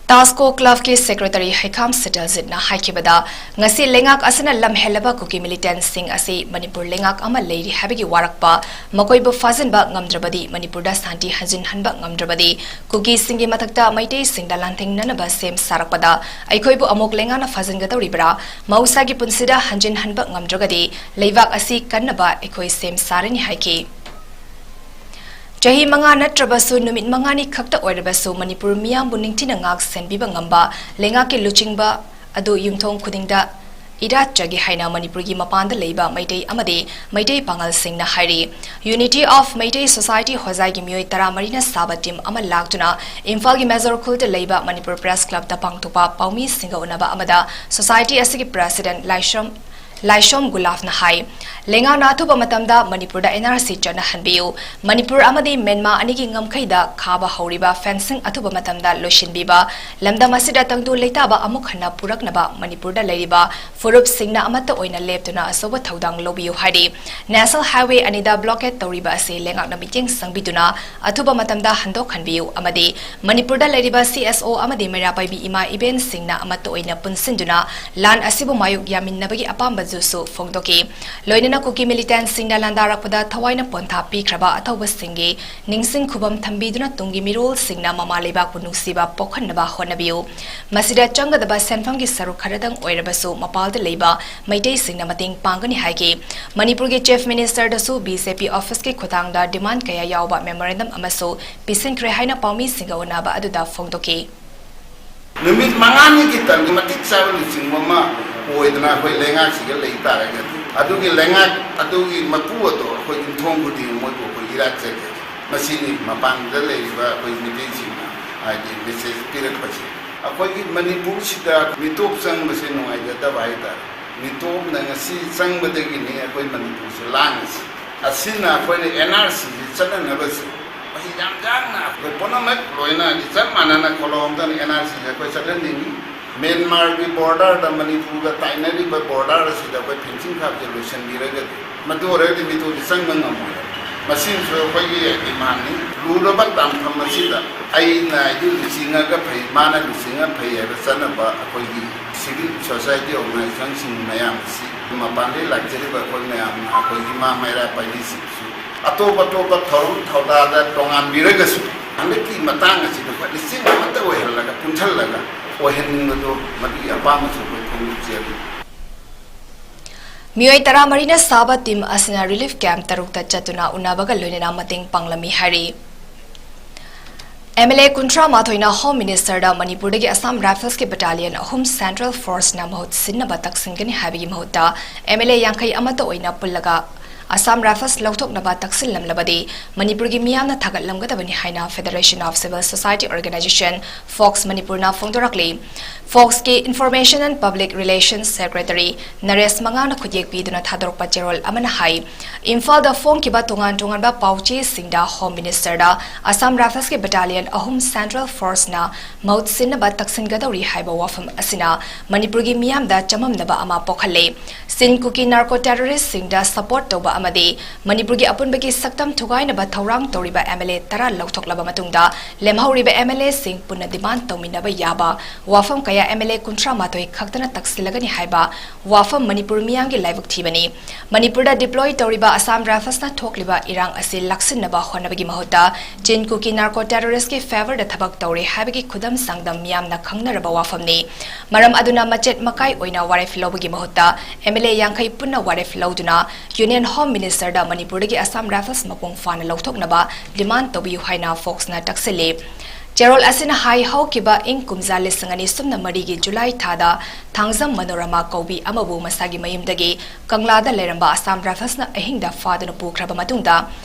ꯇꯥꯁꯀꯣ ꯀ꯭ꯂꯕꯀꯤ ꯁꯦꯀ꯭ꯔꯦꯇꯔꯤ ꯍꯩꯈꯥꯝ ꯁꯇꯜꯖꯤꯠꯅ ꯍꯥꯏꯈꯤꯕꯗ, ꯉꯁꯤ ꯂꯩꯉꯥꯛ ꯑꯁꯤꯅ ꯂꯝ ꯍꯦꯜꯂꯕ ꯀꯨꯀꯤ ꯃꯤꯂꯤꯇꯦꯟꯠꯁꯤꯡ ꯑꯁꯤ ꯃꯅꯤꯄꯨꯔ ꯂꯩꯉꯥꯛ ꯑꯃ ꯂꯩꯔꯤ ꯍꯥꯏꯕꯒꯤ ꯋꯥꯔꯛꯄ, ꯃꯈꯣꯏꯕꯨ ꯐꯥꯖꯤꯟꯕ ꯉꯝꯗ꯭ꯔꯕꯗꯤ, ꯃꯅꯤꯄꯨꯔꯗ ꯁꯥꯟꯇꯤ ꯍꯟꯖꯤꯟꯍꯟꯕ ꯉꯝꯗ꯭ꯔꯕꯗꯤ, ꯀꯨꯀꯤꯁꯤꯡꯒꯤ ꯃꯊꯛꯇ ꯃꯩꯇꯩꯁꯤꯡꯗ ꯂꯥꯟꯊꯦꯡꯅꯅꯕ ꯁꯦꯝ ꯁꯥꯔꯛꯄꯗ ꯑꯩꯈꯣꯏꯕꯨ ꯑꯃꯨꯛ ꯂꯩꯉꯥꯛꯅ ꯐꯥꯖꯤꯟꯒꯗꯧꯔꯤꯕ꯭ꯔꯥ? ꯃꯍꯧꯁꯥꯒꯤ ꯄꯨꯟꯁꯤꯗ ꯍꯟꯖꯤꯟꯍꯟꯕ ꯉꯝꯗ꯭ꯔꯒꯗꯤ ꯂꯩꯕꯥꯛ ꯑꯁꯤ ꯀꯟꯅꯕ ꯑꯩꯈꯣꯏ ꯁꯦꯝ ꯁꯥꯔꯅꯤ ꯍꯥꯏꯈꯤ꯫ ꯆꯍꯤ ꯃꯉꯥ ꯅꯠꯇ꯭ꯔꯕꯁꯨ ꯅꯨꯃꯤꯠ ꯃꯉꯥꯅꯤ ꯈꯛꯇ ꯑꯣꯏꯔꯕꯁꯨ ꯃꯅꯤꯄꯨꯔ ꯃꯤꯌꯥꯝꯕꯨ ꯅꯤꯡꯊꯤꯅ ꯉꯥꯛ ꯁꯦꯟꯕꯤꯕ ꯉꯝꯕ ꯂꯩꯉꯥꯛꯀꯤ ꯂꯨꯆꯤꯡꯕ ꯑꯗꯨ ꯌꯨꯝꯊꯣꯡ ꯈꯨꯗꯤꯡꯗ ꯏꯔꯥꯠꯆꯒꯦ ꯍꯥꯏꯅ ꯃꯅꯤꯄꯨꯔꯒꯤ ꯃꯄꯥꯟꯗ ꯂꯩꯕ ꯃꯩꯇꯩ ꯑꯃꯗꯤ ꯃꯩꯇꯩ ꯄꯥꯉꯜꯁꯤꯡꯅ ꯍꯥꯏꯔꯤ꯫ Unity of Meitei Society ꯍꯣꯖꯥꯏꯒꯤ ꯃꯤꯑꯣꯏ ꯇꯔꯥꯃꯔꯤꯅ ꯁꯥꯕ ꯇꯤꯝ ꯑꯃ ꯂꯥꯛꯇꯨꯅ ꯏꯝꯐꯥꯜꯒꯤ ꯃꯦꯖꯣꯔ ꯈꯨꯜꯗ ꯂꯩꯕ ꯃꯅꯤꯄꯨꯔ ꯄ꯭ꯔꯦꯁ ꯀ꯭ꯂꯕꯇ ꯄꯥꯡꯊꯣꯛꯄ ꯄꯥꯎꯃꯤꯁꯤꯡꯒ ꯎꯅꯕ ꯑꯃꯗ ꯁꯣꯁꯥꯏꯇꯤ ꯑꯁꯤꯒꯤ ꯄ꯭ꯔꯦꯁꯤꯗꯦꯟꯠ ꯂꯥꯏꯁ꯭ꯔꯝ ꯂꯥꯏꯁꯣꯝ ꯒꯨꯂꯥꯐꯅ ꯍꯥꯏ, ꯂꯩꯉꯥꯛꯅ ꯑꯊꯨꯕ ꯃꯇꯝꯗ ꯃꯅꯤꯄꯨꯔꯗ NRC ꯆꯠꯅꯍꯟꯕꯤꯌꯨ, ꯃꯅꯤꯄꯨꯔ ꯑꯃꯗꯤ ꯃ꯭ꯌꯥꯟꯃꯥꯔ ꯑꯅꯤꯒꯤ ꯉꯝꯈꯩꯗ ꯈꯥꯕ ꯍꯧꯔꯤꯕ fencing ꯑꯊꯨꯕ ꯃꯇꯝꯗ ꯂꯣꯏꯁꯤꯟꯕꯤꯕ, ꯂꯝꯗꯝ ꯑꯁꯤꯗ ꯇꯪꯗꯨ ꯂꯩꯇꯥꯕ ꯑꯃꯨꯛ ꯍꯟꯅ ꯄꯨꯔꯛꯅꯕ ꯃꯅꯤꯄꯨꯔꯗ ꯂꯩꯔꯤꯕ ꯐꯨꯔꯨꯞꯁꯤꯡꯅ ꯑꯃꯠꯇ ꯑꯣꯏꯅ ꯂꯦꯞꯇꯨꯅ ꯑꯆꯧꯕ ꯊꯧꯗꯥꯡ ꯂꯧꯕꯤꯌꯨ ꯍꯥꯏꯔꯤ꯫ National Highway ꯑꯅꯤꯗ blockade ꯇꯧꯔꯤꯕ ꯑꯁꯤ ꯂꯩꯉꯥꯛꯅ ꯃꯤꯠꯌꯦꯡ ꯆꯪꯕꯤꯗꯨꯅ ꯑꯊꯨꯕ ꯃꯇꯝꯗ ꯍꯟꯗꯣꯛꯍꯟꯕꯤꯌꯨ ꯑꯃꯗꯤ ꯃꯅꯤꯄꯨꯔꯗ ꯂꯩꯔꯤꯕ CSO ꯑꯃꯗꯤ ꯃꯩꯔꯥ ꯄꯥꯏꯕꯤ ꯏꯃꯥ ꯏꯕꯦꯟꯁꯤꯡꯅ ꯑꯃꯠꯇ ꯑꯣꯏꯅ ꯄꯨꯟꯁꯤꯟꯗꯨꯅ ꯂꯥꯟ ꯑꯁꯤꯕꯨ ꯃꯥꯌꯣꯛ ꯌꯥꯃꯤꯟꯅꯕꯒꯤ ꯑꯄꯥꯝꯕꯗꯨꯁꯨ ꯐꯣꯡꯗꯣꯛꯈꯤ꯫ ꯂꯣꯏꯅꯅ ꯀꯨꯀꯤ militantꯁꯤꯡꯅ ꯂꯥꯟꯗꯥꯔꯛꯄꯗ ꯊꯋꯥꯏꯅ ꯄꯣꯟꯊꯥ ꯄꯤꯈ꯭ꯔꯕ ꯑꯊꯧꯕꯁꯤꯡꯒꯤ ꯅꯤꯡꯁꯤꯡ ꯈꯨꯕꯝ ꯊꯝꯕꯤꯗꯨꯅ ꯇꯨꯡꯒꯤ ꯃꯤꯔꯣꯜꯁꯤꯡꯅ ꯃꯃꯥ ꯂꯩꯕꯥꯛꯄꯨ ꯅꯨꯡꯁꯤꯕ ꯄꯣꯛꯍꯟꯅꯕ ꯍꯣꯠꯅꯕꯤꯌꯨ꯫ ꯃꯁꯤꯗ ꯆꯪꯒꯗꯕ ꯁꯦꯟꯐꯝꯒꯤ ꯁꯔꯨꯛ ꯈꯔꯗꯪ ꯑꯣꯏꯔꯕꯁꯨ ꯃꯄꯥꯜꯗ ꯂꯩꯕ ꯃꯩꯇꯩꯁꯤꯡꯅ ꯃꯇꯦꯡ ꯄꯥꯡꯒꯅꯤ ꯍꯥꯏꯈꯤ꯫ ꯃꯅꯤꯄꯨꯔꯒꯤ Chief Ministerꯗꯁꯨ BJP officeꯀꯤ ꯈꯨꯠꯊꯥꯡꯗ demand ꯀꯌꯥ ꯌꯥꯎꯕ memorandum ꯑꯃꯁꯨ ꯄꯤꯁꯤꯟꯈ꯭ꯔꯦ ꯍꯥꯏꯅ ꯄꯥꯎꯃꯤꯁꯤꯡꯒ ꯎꯅꯕ ꯑꯗꯨꯗ ꯐꯣꯡꯗꯣꯛꯈꯤ꯫ ꯅꯨꯃꯤꯠ ꯃꯉꯥꯅꯤꯒꯤ ꯇꯔꯝꯒꯤ ꯃꯇꯤꯛ ꯆꯥꯕ ꯂꯨꯆꯤꯡꯕ ꯑꯃ ꯑꯣꯏꯗꯅ ꯑꯩꯈꯣꯏ ꯂꯩꯉꯥꯛꯁꯤꯒ ꯂꯩ ꯇꯥꯔꯒꯗꯤ, ꯑꯗꯨꯒꯤ ꯂꯩꯉꯥꯛ ꯑꯗꯨꯒꯤ ꯃꯄꯨ ꯑꯗꯣ ꯑꯩꯈꯣꯏ ꯌꯨꯝꯊꯣꯡ ꯈꯨꯗꯤꯡ ꯃꯣꯏꯕꯨ ꯑꯩꯈꯣꯏ ꯏꯔꯥꯠ ꯆꯠꯀꯅꯤ꯫ ꯃꯁꯤꯅꯤ ꯃꯄꯥꯟꯗ ꯂꯩꯔꯤꯕ ꯑꯩꯈꯣꯏ ꯃꯤꯇꯩꯁꯤꯡꯅ ꯍꯥꯏꯗꯤ message ꯄꯤꯔꯛꯄꯁꯦ꯫ ꯑꯩꯈꯣꯏꯒꯤ ꯃꯅꯤꯄꯨꯔꯁꯤꯗ ꯃꯤꯇꯣꯞ ꯆꯪꯕꯁꯦ ꯅꯨꯡꯉꯥꯏꯖꯗꯕ ꯍꯥꯏꯇꯥꯔꯦ꯫ ꯃꯤꯇꯣꯞꯅ ꯉꯁꯤ ꯆꯪꯕꯗꯒꯤꯅꯤ ꯑꯩꯈꯣꯏ ꯃꯅꯤꯄꯨꯔꯁꯦ ꯂꯥꯡꯉꯤꯁꯦ꯫ ꯑꯁꯤꯅ ꯑꯩꯈꯣꯏꯅ NRCꯁꯦ ꯆꯠꯅꯅꯕꯁꯦ ꯃꯁꯤ ꯌꯥꯝ ꯌꯥꯡꯅ ꯑꯩꯈꯣꯏ ꯄꯨꯝꯅꯃꯛ ꯂꯣꯏꯅ ꯆꯞ ꯃꯥꯟꯅꯅ ꯈꯣꯂꯣꯝꯗꯅ NRCꯁꯦ ꯑꯩꯈꯣꯏ ꯆꯠꯍꯟꯅꯤꯡꯉꯤ꯫ ꯃ꯭ꯌꯥꯟꯃꯥꯔꯒꯤ borderꯗ ꯃꯅꯤꯄꯨꯔꯒ ꯇꯥꯏꯅꯔꯤꯕ border ꯑꯁꯤꯗ ꯑꯩꯈꯣꯏ fencing ꯈꯥꯕꯁꯦ ꯂꯣꯏꯁꯤꯟꯕꯤꯔꯒꯗꯤ, ꯃꯗꯨ ꯑꯣꯏꯔꯒꯗꯤ ꯃꯤꯇꯣꯞꯁꯦ ꯆꯪꯕ ꯉꯝꯃꯣꯏ꯫ ꯃꯁꯤꯃꯁꯨ ꯑꯩꯈꯣꯏꯒꯤ demandꯅꯤ꯫ ꯂꯨꯔꯕ ꯇꯥꯟꯐꯝ ꯑꯁꯤꯗ ꯑꯩꯅ ꯑꯩꯗꯤ ꯂꯨꯆꯤꯡꯉꯒ ꯐꯩ, ꯃꯥꯅ ꯂꯨꯆꯤꯡꯉ ꯐꯩ ꯍꯥꯏꯕ ꯆꯠꯅꯕ ꯑꯩꯈꯣꯏꯒꯤ civil society organizationꯁꯤꯡ ꯃꯌꯥꯝ ꯑꯁꯤ, ꯃꯄꯥꯟꯗꯒꯤ ꯂꯥꯛꯆꯔꯤꯕ ꯑꯩꯈꯣꯏ ꯃꯌꯥꯝꯅ ꯑꯩꯈꯣꯏꯒꯤ ꯏꯃꯥ ꯃꯩꯔꯥ ꯄꯥꯏꯕꯤꯁꯤꯡꯁꯨ ꯑꯇꯣꯞ ꯑꯇꯣꯞꯄ ꯊꯧꯔꯝ ꯊꯧꯗꯥꯗ ꯇꯣꯉꯥꯟꯕꯤꯔꯒꯁꯨ ꯍꯟꯗꯛꯀꯤ ꯃꯇꯥꯡ ꯑꯁꯤꯗ ꯑꯩꯈꯣꯏ ꯂꯤꯁꯤꯡ ꯑꯃꯠꯇ ꯑꯣꯏꯍꯜꯂꯒ, ꯄꯨꯟꯁꯤꯜꯂꯒ ꯑꯣꯏꯍꯟꯅꯤꯡꯕꯗꯣ ꯃꯗꯨꯒꯤ ꯑꯄꯥꯝꯕꯁꯨ ꯑꯩꯈꯣꯏ ꯐꯣꯡꯗꯣꯛꯆꯔꯤ꯫ ꯃꯤꯑꯣꯏ ꯇꯔꯥꯃꯔꯤꯅ ꯁꯥꯕ team ꯑꯁꯤꯅ relief camp ꯇꯔꯨꯛꯇ ꯆꯠꯇꯨꯅ ꯎꯅꯕꯒ ꯂꯣꯏꯅꯅ ꯃꯇꯦꯡ ꯄꯥꯡꯂꯝꯃꯤ ꯍꯥꯏꯔꯤ꯫ MLA ꯀꯨꯟꯊ꯭ꯔꯥ ꯃꯥꯊꯣꯏꯅ Home Ministerꯗ ꯃꯅꯤꯄꯨꯔꯗꯒꯤ Assam Riflesꯀꯤ battalion ꯑꯍꯨꯝ Central Forceꯅ ꯃꯍꯨꯠ ꯁꯤꯟꯅꯕ ꯇꯛꯁꯤꯟꯒꯅꯤ ꯍꯥꯏꯕꯒꯤ ꯃꯍꯨꯠꯇ MLA ꯌꯥꯡꯈꯩ ꯑꯃꯠꯇ ꯑꯣꯏꯅ ꯄꯨꯜꯂꯒ Assam Rifles ꯂꯧꯊꯣꯛꯅꯕ ꯇꯛꯁꯤꯜꯂꯝꯂꯕꯗꯤ ꯃꯅꯤꯄꯨꯔꯒꯤ ꯃꯤꯌꯥꯝꯅ ꯊꯥꯒꯠꯂꯝꯒꯗꯕꯅꯤ ꯍꯥꯏꯅ Federation of Civil Society Organisation, fox ꯃꯅꯤꯄꯨꯔꯅ ꯐꯣꯡꯗꯣꯔꯛꯂꯤ꯫ ꯐꯣꯛꯁꯀꯤ Information and Public Relations Secretary ꯅꯔꯦꯁ ꯃꯉꯥꯡꯅ ꯈꯨꯠꯌꯦꯛ ꯄꯤꯗꯨꯅ ꯊꯥꯗꯣꯔꯛꯄ ꯆꯦꯔꯣꯜ ꯑꯃꯅ ꯍꯥꯏ, ꯏꯝꯐꯥꯜꯗ ꯐꯣꯡꯈꯤꯕ ꯇꯣꯉꯥꯟ ꯇꯣꯉꯥꯟꯕ ꯄꯥꯎꯆꯦꯁꯤꯡꯗ Home Ministerꯗ Assam Riflesꯀꯤ battalion ꯑꯍꯨꯝ Central Forceꯅ ꯃꯍꯨꯠ ꯁꯤꯟꯅꯕ ꯇꯛꯁꯤꯟꯒꯗꯧꯔꯤ ꯍꯥꯏꯕ ꯋꯥꯐꯝ ꯑꯁꯤꯅ ꯃꯅꯤꯄꯨꯔꯒꯤ ꯃꯤꯌꯥꯝꯗ ꯆꯃꯝꯅꯕ ꯑꯃ ꯄꯣꯛꯍꯜꯂꯦ꯫ ꯆꯤꯟ ꯀꯨꯀꯤ narco terroristꯁꯤꯡꯗ support ꯇꯧꯕ ꯑꯃꯗꯤ ꯃꯅꯤꯄꯨꯔꯒꯤ ꯑꯄꯨꯟꯕꯒꯤ ꯁꯛꯇꯝ ꯊꯨꯒꯥꯏꯅꯕ ꯊꯧꯔꯥꯡ ꯇꯧꯔꯤꯕ MLA ꯇꯔꯥ ꯂꯧꯊꯣꯛꯂꯕ ꯃꯇꯨꯡꯗ ꯂꯦꯝꯍꯧꯔꯤꯕ MLAꯁꯤꯡ ꯄꯨꯟꯅ demand ꯇꯧꯃꯤꯟꯅꯕ ꯌꯥꯕ ꯋꯥꯐꯝ ꯀꯌꯥ MLA ꯀꯨꯟꯊ꯭ꯔꯥ ꯃꯥꯊꯣꯏ ꯈꯛꯇꯅ ꯇꯛꯁꯤꯜꯂꯒꯅꯤ ꯍꯥꯏꯕ ꯋꯥꯐꯝ ꯃꯅꯤꯄꯨꯔ ꯃꯤꯌꯥꯝꯒꯤ ꯂꯥꯏꯕꯛ ꯊꯤꯕꯅꯤ꯫ ꯃꯅꯤꯄꯨꯔꯗ deploy ꯇꯧꯔꯤꯕ Assam Riflesꯅ ꯊꯣꯛꯂꯤꯕ ꯏꯔꯥꯡ ꯑꯁꯤ ꯂꯥꯛꯁꯤꯟꯅꯕ ꯍꯣꯠꯅꯕꯒꯤ ꯃꯍꯨꯠꯇ ꯆꯤꯟ ꯀꯨꯀꯤ narco terroristꯀꯤ favourꯗ ꯊꯕꯛ ꯇꯧꯔꯦ ꯍꯥꯏꯕꯒꯤ ꯈꯨꯗꯝ ꯆꯥꯡꯗꯝ ꯃꯤꯌꯥꯝꯅ ꯈꯪꯅꯔꯕ ꯋꯥꯐꯝꯅꯤ꯫ ꯃꯔꯝ ꯑꯗꯨꯅ ꯃꯆꯦꯠ ꯃꯀꯥꯏ ꯑꯣꯏꯅ ꯋꯥꯔꯦꯞ ꯂꯧꯕꯒꯤ ꯃꯍꯨꯠꯇ MLA ꯌꯥꯡꯈꯩ ꯄꯨꯟꯅ ꯋꯥꯔꯦꯞ ꯂꯧꯗꯨꯅ Union Home Ministerꯗ ꯃꯅꯤꯄꯨꯔꯗꯒꯤ Assam Rifles ꯃꯄꯨꯡ ꯐꯥꯅ ꯂꯧꯊꯣꯛꯅꯕ demand ꯇꯧꯕꯤꯌꯨ ꯍꯥꯏꯅ ꯐꯣꯛꯁꯅ ꯇꯛꯁꯤꯜꯂꯤ꯫ ꯆꯦꯔꯣꯜ ꯑꯁꯤꯅ ꯍꯥꯏ, ꯍꯧꯈꯤꯕ ꯏꯪ ꯀꯨꯝꯖꯥ ꯂꯤꯁꯤꯡ ꯑꯅꯤ ꯁꯨꯞꯅ ꯃꯔꯤꯒꯤ ꯖꯨꯂꯥꯏ ꯊꯥꯗ ꯊꯥꯡꯖꯝ ꯃꯅꯣꯔꯃꯥ ꯀꯧꯕꯤ ꯑꯃꯕꯨ ꯃꯁꯥꯒꯤ ꯃꯌꯨꯝꯗꯒꯤ ꯀꯪꯂꯥꯗ ꯂꯩꯔꯝꯕ Assam Riflesꯅ ꯑꯍꯤꯡꯗ ꯐꯥꯗꯨꯅ ꯄꯨꯈ꯭ꯔꯕ ꯃꯇꯨꯡꯗ,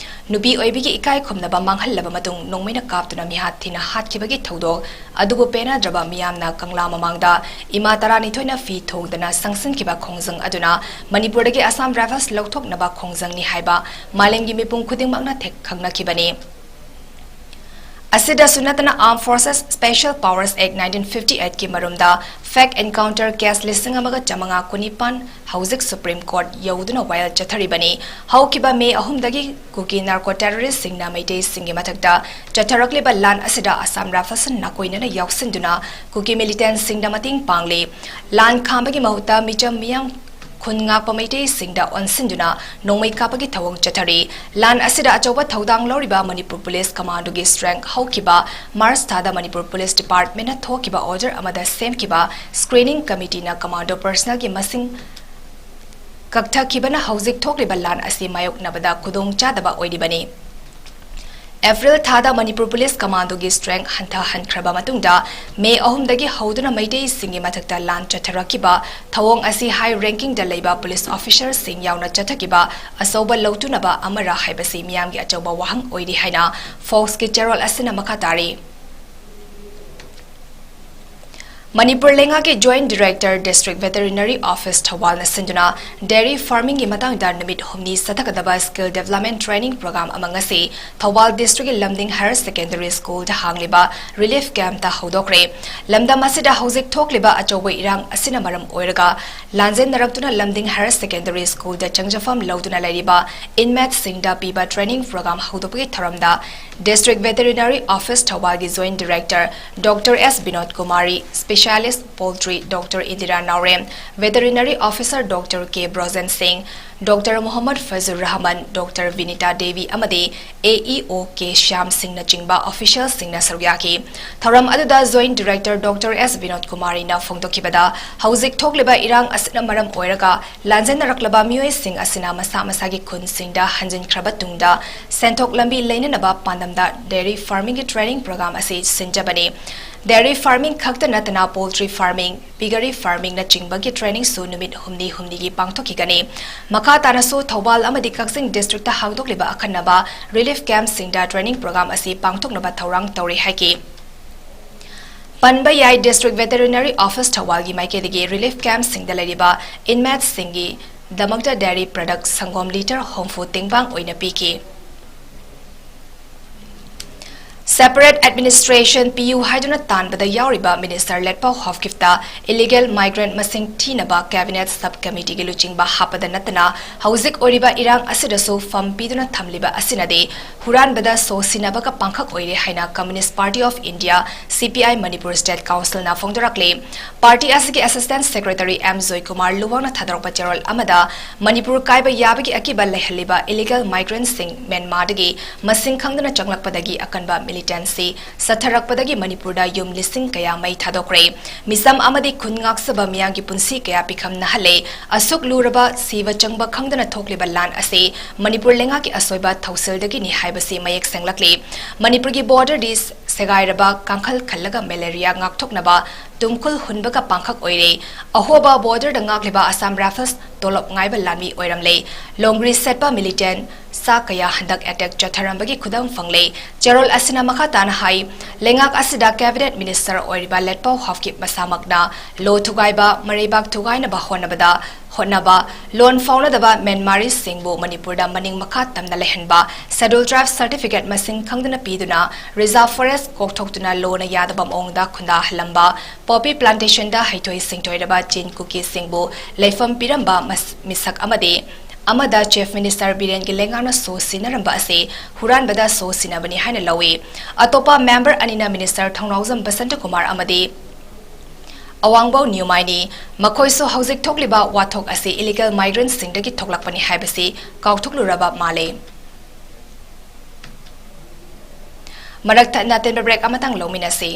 ꯅꯨꯄꯤ ꯑꯣꯏꯕꯤꯒꯤ ꯏꯀꯥꯏ ꯈꯨꯝꯅꯕ ꯃꯥꯡꯍꯜꯂꯕ ꯃꯇꯨꯡ ꯅꯣꯡꯃꯩꯅ ꯀꯥꯞꯇꯨꯅ ꯃꯤꯍꯥꯠ ꯊꯤꯅ ꯍꯥꯠꯈꯤꯕꯒꯤ ꯊꯧꯗꯣꯛ ꯑꯗꯨꯕꯨ ꯄꯦꯟꯅꯗ꯭ꯔꯕ ꯃꯤꯌꯥꯝꯅ ꯀꯪꯂꯥ ꯃꯃꯥꯡꯗ ꯏꯃꯥ ꯇꯔꯥꯅꯤꯊꯣꯏꯅ ꯐꯤ ꯊꯣꯡꯗꯅ ꯆꯪꯁꯤꯟꯈꯤꯕ ꯈꯣꯡꯖꯪ ꯑꯗꯨꯅ ꯃꯅꯤꯄꯨꯔꯗꯒꯤ Assam Rifles ꯂꯧꯊꯣꯛꯅꯕ ꯈꯣꯡꯖꯪꯅꯤ ꯍꯥꯏꯕ ꯃꯥꯂꯦꯝꯒꯤ ꯃꯤꯄꯨꯝ ꯈꯨꯗꯤꯡꯃꯛꯅ ꯊꯦꯛ ꯈꯪꯅꯈꯤꯕꯅꯤ꯫ ꯑꯁꯤꯗꯁꯨ ꯅꯠꯇꯅ Armed Forces Special Powers Act nineteen fifty eightꯀꯤ ꯃꯔꯨꯝꯗ fake encounter case ꯂꯤꯁꯤꯡ ꯑꯃꯒ ꯆꯥꯃꯉꯥ ꯀꯨꯟꯅꯤꯄꯥꯟ ꯍꯧꯖꯤꯛ Supreme Court ꯌꯧꯗꯨꯅ ꯋꯥꯌꯦꯜ ꯆꯠꯊꯔꯤꯕꯅꯤ꯫ ꯍꯧꯈꯤꯕ ꯃꯦ ꯑꯍꯨꯝꯗꯒꯤ ꯀꯨꯀꯤ narco terroristꯁꯤꯡꯅ ꯃꯩꯇꯩꯁꯤꯡꯒꯤ ꯃꯊꯛꯇ ꯆꯠꯊꯔꯛꯂꯤꯕ ꯂꯥꯟ ꯑꯁꯤꯗ Assam Riflesꯅ ꯅꯥꯀꯣꯏꯅꯅ ꯌꯥꯎꯁꯤꯟꯗꯨꯅ ꯀꯨꯀꯤ militantꯁꯤꯡꯗ ꯃꯇꯦꯡ ꯄꯥꯡꯂꯤ꯫ ꯂꯥꯟ ꯈꯥꯝꯕꯒꯤ ꯃꯍꯨꯠꯇ ꯃꯤꯆꯝ ꯃꯤꯌꯥꯝ ꯈꯨꯟ ꯉꯥꯛꯄ ꯃꯩꯇꯩꯁꯤꯡꯗ ꯑꯣꯟꯁꯤꯟꯗꯨꯅ ꯅꯣꯡꯃꯩ ꯀꯥꯞꯄꯒꯤ ꯊꯧꯑꯣꯡ ꯆꯠꯊꯔꯤ꯫ ꯂꯥꯟ ꯑꯁꯤꯗ ꯑꯆꯧꯕ ꯊꯧꯗꯥꯡ ꯂꯧꯔꯤꯕ ꯃꯅꯤꯄꯨꯔ ꯄꯨꯂꯤꯁ ꯀꯃꯥꯟꯗꯣꯒꯤ strength ꯍꯧꯈꯤꯕ ꯃꯥꯔꯆ ꯊꯥꯗ ꯃꯅꯤꯄꯨꯔ ꯄꯨꯂꯤꯁ departmentꯅ ꯊꯣꯛꯈꯤꯕ order ꯑꯃꯗ ꯁꯦꯝꯈꯤꯕ screening committeeꯅ commando personnelꯒꯤ ꯃꯁꯤꯡ ꯀꯛꯊꯈꯤꯕꯅ ꯍꯧꯖꯤꯛ ꯊꯣꯛꯂꯤꯕ ꯂꯥꯟ ꯑꯁꯤ ꯃꯥꯌꯣꯛꯅꯕꯗ ꯈꯨꯗꯣꯡ ꯆꯥꯗꯕ ꯑꯣꯏꯔꯤꯕꯅꯤ꯫ ꯑꯦꯄ꯭ꯔꯤꯜ ꯊꯥꯗ ꯃꯅꯤꯄꯨꯔ ꯄꯨꯂꯤꯁ ꯀꯃꯥꯟꯗꯣꯒꯤ strength ꯍꯟꯊꯍꯟꯈ꯭ꯔꯕ ꯃꯇꯨꯡꯗ ꯃꯦ ꯑꯍꯨꯝꯗꯒꯤ ꯍꯧꯗꯨꯅ ꯃꯩꯇꯩꯁꯤꯡꯒꯤ ꯃꯊꯛꯇ ꯂꯥꯟ ꯆꯠꯊꯔꯛꯈꯤꯕ ꯊꯧꯑꯣꯡ ꯑꯁꯤ high ranking ꯗ ꯂꯩꯕ ꯄꯨꯂꯤꯁ ꯑꯣꯐꯤꯁꯔꯁꯤꯡ ꯌꯥꯎꯅ ꯆꯠꯊꯈꯤꯕ ꯑꯆꯧꯕ ꯂꯧꯇꯨꯅꯕ ꯑꯃꯔ ꯍꯥꯏꯕꯁꯤ ꯃꯤꯌꯥꯝꯒꯤ ꯑꯆꯧꯕ ꯋꯥꯍꯪ ꯑꯣꯏꯔꯤ ꯍꯥꯏꯅ ꯐꯣꯛꯁꯀꯤ ꯆꯦꯔꯣꯜ ꯑꯁꯤꯅ ꯃꯈꯥ ꯇꯥꯔꯤ꯫ ꯃꯅꯤꯄꯨꯔ ꯂꯩꯉꯥꯛꯀꯤ Joint Director District Veterinary Office ꯊꯧꯕꯥꯜꯅ ꯁꯤꯟꯗꯨꯅ dairy farming ꯒꯤ ꯃꯇꯥꯡꯗ ꯅꯨꯃꯤꯠ ꯍꯨꯝꯅꯤ ꯆꯠꯊꯒꯗꯕ skill development training program ꯑꯃ ꯉꯁꯤ ꯊꯧꯕꯥꯜ district ꯀꯤ ꯂꯝꯗꯤꯡ Higher Secondary School ꯗ ꯍꯥꯡꯂꯤꯕ relief camp ꯇ ꯍꯧꯗꯣꯛꯈ꯭ꯔꯦ꯫ ꯂꯝꯗꯝ ꯑꯁꯤꯗ ꯍꯧꯖꯤꯛ ꯊꯣꯛꯂꯤꯕ ꯑꯆꯧꯕ ꯏꯔꯥꯡ ꯑꯁꯤꯅ ꯃꯔꯝ ꯑꯣꯏꯔꯒ ꯂꯥꯟꯖꯦꯟꯅꯔꯛꯇꯨꯅ ꯂꯝꯗꯤꯡ Higher Secondary School ꯗ ꯆꯪꯖꯐꯝ ꯂꯧꯗꯨꯅ ꯂꯩꯔꯤꯕ inmate ꯁꯤꯡꯗ ꯄꯤꯕ training program ꯍꯧꯗꯣꯛꯄꯒꯤ ꯊꯧꯔꯝꯗ District Veterinary Office ꯊꯧꯕꯥꯜꯒꯤ Joint Director Doctor S Vinod Kumari, Specialist Poultry Doctor Indira ꯅꯥꯎꯔꯦꯝ, Veterinary Officer Doctor ꯀꯦ ꯕ꯭ꯔꯣꯖꯦꯟ ꯁꯤꯡ, Doctor ꯃꯣꯍꯝꯃꯗ ꯐꯖꯨꯔ ꯔꯍꯃꯟ, Doctor ꯕꯤꯅꯤꯇꯥ ꯗꯦꯕꯤ ꯑꯃꯗꯤ AEO ꯀꯦ ꯁ꯭ꯌꯥꯝ ꯁꯤꯡꯅꯆꯤꯡꯕ official ꯁꯤꯡꯅ ꯁꯔꯨꯛ ꯌꯥꯈꯤ꯫ ꯊꯧꯔꯝ ꯑꯗꯨꯗ Joint Director Doctor S Vinod ꯀꯨꯃꯥꯔꯤꯅ ꯐꯣꯡꯗꯣꯛꯈꯤꯕꯗ, ꯍꯧꯖꯤꯛ ꯊꯣꯛꯂꯤꯕ ꯏꯔꯥꯡ ꯑꯁꯤꯅ ꯃꯔꯝ ꯑꯣꯏꯔꯒ ꯂꯥꯟꯖꯦꯟꯅꯔꯛꯂꯕ ꯃꯤꯑꯣꯏꯁꯤꯡ ꯑꯁꯤꯅ ꯃꯁꯥ ꯃꯁꯥꯒꯤ ꯈꯨꯟꯁꯤꯡꯗ ꯍꯟꯖꯤꯟꯈ꯭ꯔꯕ ꯇꯨꯡꯗ ꯁꯦꯟꯊꯣꯛ ꯂꯝꯕꯤ ꯂꯩꯅꯅꯕ ꯄꯥꯟꯗꯝꯗ dairy farming ꯒꯤ training program ꯑꯁꯤ ꯁꯤꯟꯖꯕꯅꯤ꯫ Dairy farming ꯈꯛꯇ ꯅꯠꯇꯅ poultry farming, piggery farming ꯅꯆꯤꯡꯕꯒꯤ training ꯁꯨ ꯅꯨꯃꯤꯠ ꯍꯨꯝꯅꯤ ꯍꯨꯝꯅꯤꯒꯤ ꯄꯥꯡꯊꯣꯛꯈꯤꯒꯅꯤ꯫ ꯃꯈꯥ ꯇꯥꯅꯁꯨ ꯊꯧꯕꯥꯜ ꯑꯃꯗꯤ ꯀꯛꯆꯤꯡ district ꯇ ꯍꯥꯡꯗꯣꯛꯂꯤꯕ ꯑꯈꯟꯅꯕ relief camp ꯁꯤꯡꯗ training program ꯑꯁꯤ ꯄꯥꯡꯊꯣꯛꯅꯕ ꯊꯧꯔꯥꯡ ꯇꯧꯔꯤ ꯍꯥꯏꯈꯤ꯫ ꯄꯟꯕ ꯌꯥꯏ, District Veterinary Office ꯊꯧꯕꯥꯜꯒꯤ ꯃꯥꯏꯀꯩꯗꯒꯤ relief camp ꯁꯤꯡꯗ ꯂꯩꯔꯤꯕ inmate ꯁꯤꯡꯒꯤ ꯗꯃꯛꯇ dairy product ꯁꯪꯒꯣꯝ litre ꯍꯨꯝꯐꯨ ꯇꯦꯡꯕꯥꯡ ꯑꯣꯏꯅ ꯄꯤꯈꯤ꯫ Separate administration ꯄꯤꯌꯨ ꯍꯥꯏꯗꯨꯅ ꯇꯥꯟꯕꯗ ꯌꯥꯎꯔꯤꯕ Minister ꯂꯦꯠꯄꯥꯎ ꯍꯥꯎꯀꯤꯞꯇ illegal migrant ꯃꯁꯤꯡ ꯊꯤꯅꯕ Cabinet Sub Committee ꯒꯤ ꯂꯨꯆꯤꯡꯕ ꯍꯥꯞꯄꯗ ꯅꯠꯇꯅ ꯍꯧꯖꯤꯛ ꯑꯣꯏꯔꯤꯕ ꯏꯔꯥꯡ ꯑꯁꯤꯗꯁꯨ ꯐꯝ ꯄꯤꯗꯨꯅ ꯊꯝꯂꯤꯕ ꯑꯁꯤꯅꯗꯤ ꯍꯨꯔꯥꯟꯕꯗ ꯁꯣꯁꯤꯟꯅꯕꯒ ꯄꯥꯡꯈꯛ ꯑꯣꯏꯔꯦ ꯍꯥꯏꯅ Communist Party of India, C P I, Manipur State Council ꯅ ꯐꯣꯡꯗꯣꯔꯛꯂꯤ꯫ Party ꯑꯁꯤꯒꯤ Assistant Secretary ꯑꯦꯝ ꯖꯣꯏꯀꯨꯃꯥꯔ ꯂꯨꯋꯥꯡꯅ ꯊꯥꯗꯣꯔꯛꯄ ꯆꯦꯔꯣꯜ ꯑꯃꯗ ꯃꯅꯤꯄꯨꯔ ꯀꯥꯏꯕ ꯌꯥꯕꯒꯤ ꯑꯀꯤꯕ ꯂꯩꯍꯜꯂꯤꯕ illegal migrant ꯁꯤꯡ ꯃ꯭ꯌꯥꯟꯃꯥꯔꯗꯒꯤ ꯃꯁꯤꯡ ꯈꯪꯗꯅ ꯆꯪꯂꯛꯄꯗꯒꯤ ꯑꯀꯟꯕ military ꯇꯦꯟꯁꯤ ꯆꯠꯊꯔꯛꯄꯗꯒꯤ ꯃꯅꯤꯄꯨꯔꯗ ꯌꯨꯝ ꯂꯤꯁꯤꯡ ꯀꯌꯥ ꯃꯩ ꯊꯥꯗꯣꯛꯈ꯭ꯔꯦ꯫ ꯃꯤꯆꯝ ꯑꯃꯗꯤ ꯈꯨꯟ ꯉꯥꯛꯆꯕ ꯃꯤꯌꯥꯝꯒꯤ ꯄꯨꯟꯁꯤ ꯀꯌꯥ ꯄꯤꯈꯝꯅꯍꯜꯂꯦ꯫ ꯑꯁꯨꯛ ꯂꯨꯔꯕ ꯁꯤꯕ ꯆꯪꯕ ꯈꯪꯗꯅ ꯊꯣꯛꯂꯤꯕ ꯂꯥꯟ ꯑꯁꯤ ꯃꯅꯤꯄꯨꯔ ꯂꯩꯉꯥꯛꯀꯤ ꯑꯁꯣꯏꯕ ꯊꯧꯁꯤꯜꯗꯒꯤꯅꯤ ꯍꯥꯏꯕꯁꯤ ꯃꯌꯦꯛ ꯁꯦꯡꯂꯛꯂꯤ꯫ ꯃꯅꯤꯄꯨꯔꯒꯤ borderꯗꯤ ꯁꯦꯒꯥꯏꯔꯕ ꯀꯥꯡꯈꯜ ꯈꯜꯂꯒ malaria ꯉꯥꯛꯊꯣꯛꯅꯕ ꯇꯨꯝꯈꯨꯜ ꯍꯨꯟꯕꯒ ꯄꯥꯡꯈꯛ ꯑꯣꯏꯔꯦ꯫ ꯑꯍꯣꯕ borderꯗ ꯉꯥꯛꯂꯤꯕ Assam Rifles ꯇꯣꯂꯣꯞ ꯉꯥꯏꯕ ꯂꯥꯟꯃꯤ ꯑꯣꯏꯔꯝꯂꯦ꯫ ꯂꯣꯡꯒ꯭ꯔꯤ ꯁꯦꯠꯄ militant ꯆꯥ ꯀꯌꯥ ꯍꯟꯗꯛ attack ꯆꯠꯊꯔꯝꯕꯒꯤ ꯈꯨꯗꯝ ꯐꯪꯂꯦ꯫ ꯆꯦꯔꯣꯜ ꯑꯁꯤꯅ ꯃꯈꯥ ꯇꯥꯅ ꯍꯥꯏ, ꯂꯩꯉꯥꯛ ꯑꯁꯤꯗ cabinet minister ꯑꯣꯏꯔꯤꯕ ꯂꯦꯠꯄꯥꯎ ꯍꯥꯎꯀꯤꯞ ꯃꯁꯥꯃꯛꯅ ꯂꯣ ꯊꯨꯒꯥꯏꯕ, ꯃꯔꯩꯕꯥꯛ ꯊꯨꯒꯥꯏꯅꯕ ꯍꯣꯠꯅꯕꯗ, ꯍꯣꯠꯅꯕ, ꯂꯣꯟ ꯐꯥꯎꯅꯗꯕ ꯃ꯭ꯌꯥꯟꯃꯥꯔꯤꯁꯤꯡꯕꯨ ꯃꯅꯤꯄꯨꯔꯗ ꯃꯅꯤꯡ ꯃꯈꯥ ꯇꯝꯅ ꯂꯩꯍꯟꯕ, schedule tribe certificate ꯃꯁꯤꯡ ꯈꯪꯗꯅ ꯄꯤꯗꯨꯅ reserve forest ꯀꯣꯛꯊꯣꯛꯇꯨꯅ ꯂꯣꯅ ꯌꯥꯗꯕ ꯃꯑꯣꯡꯗ ꯈꯨꯟꯗꯥꯍꯜꯂꯝꯕ, poppy plantationꯗ ꯍꯩꯊꯣꯏ ꯁꯤꯡꯊꯣꯏꯔꯕ ꯆꯤꯟ ꯀꯨꯀꯤꯁꯤꯡꯕꯨ ꯂꯩꯐꯝ ꯄꯤꯔꯝꯕ ꯃꯁ-, ꯃꯤꯁꯛ ꯑꯃꯗꯤ ꯑꯃꯗ Chief Minister ꯕꯤꯔꯦꯟꯒꯤ ꯂꯩꯉꯥꯛꯅ ꯁꯣ ꯁꯤꯟꯅꯔꯝꯕ ꯑꯁꯤ ꯍꯨꯔꯥꯟꯕꯗ ꯁꯣ ꯁꯤꯟꯅꯕꯅꯤ ꯍꯥꯏꯅ ꯂꯧꯏ꯫ ꯑꯇꯣꯞꯄ member ꯑꯅꯤꯅ Minister ꯊꯧꯅꯥꯎꯖꯝ ꯕꯁꯟꯇꯀꯨꯃꯥꯔ ꯑꯃꯗꯤ ꯑꯋꯥꯡꯕꯧ ꯅ꯭ꯌꯨꯃꯥꯏꯅꯤ꯫ ꯃꯈꯣꯏꯁꯨ ꯍꯧꯖꯤꯛ ꯊꯣꯛꯂꯤꯕ ꯋꯥꯊꯣꯛ ꯑꯁꯤ illegal migrantꯁꯤꯡꯗꯒꯤ ꯊꯣꯛꯂꯛꯄꯅꯤ ꯍꯥꯏꯕꯁꯤ ꯀꯥꯎꯊꯣꯛꯂꯨꯔꯕ ꯃꯥꯜꯂꯦ꯫ ꯃꯔꯛ ꯊꯠꯅ ꯇꯦꯟꯕ break ꯑꯃꯇꯪ ꯂꯧꯃꯤꯟꯅꯁꯤ꯫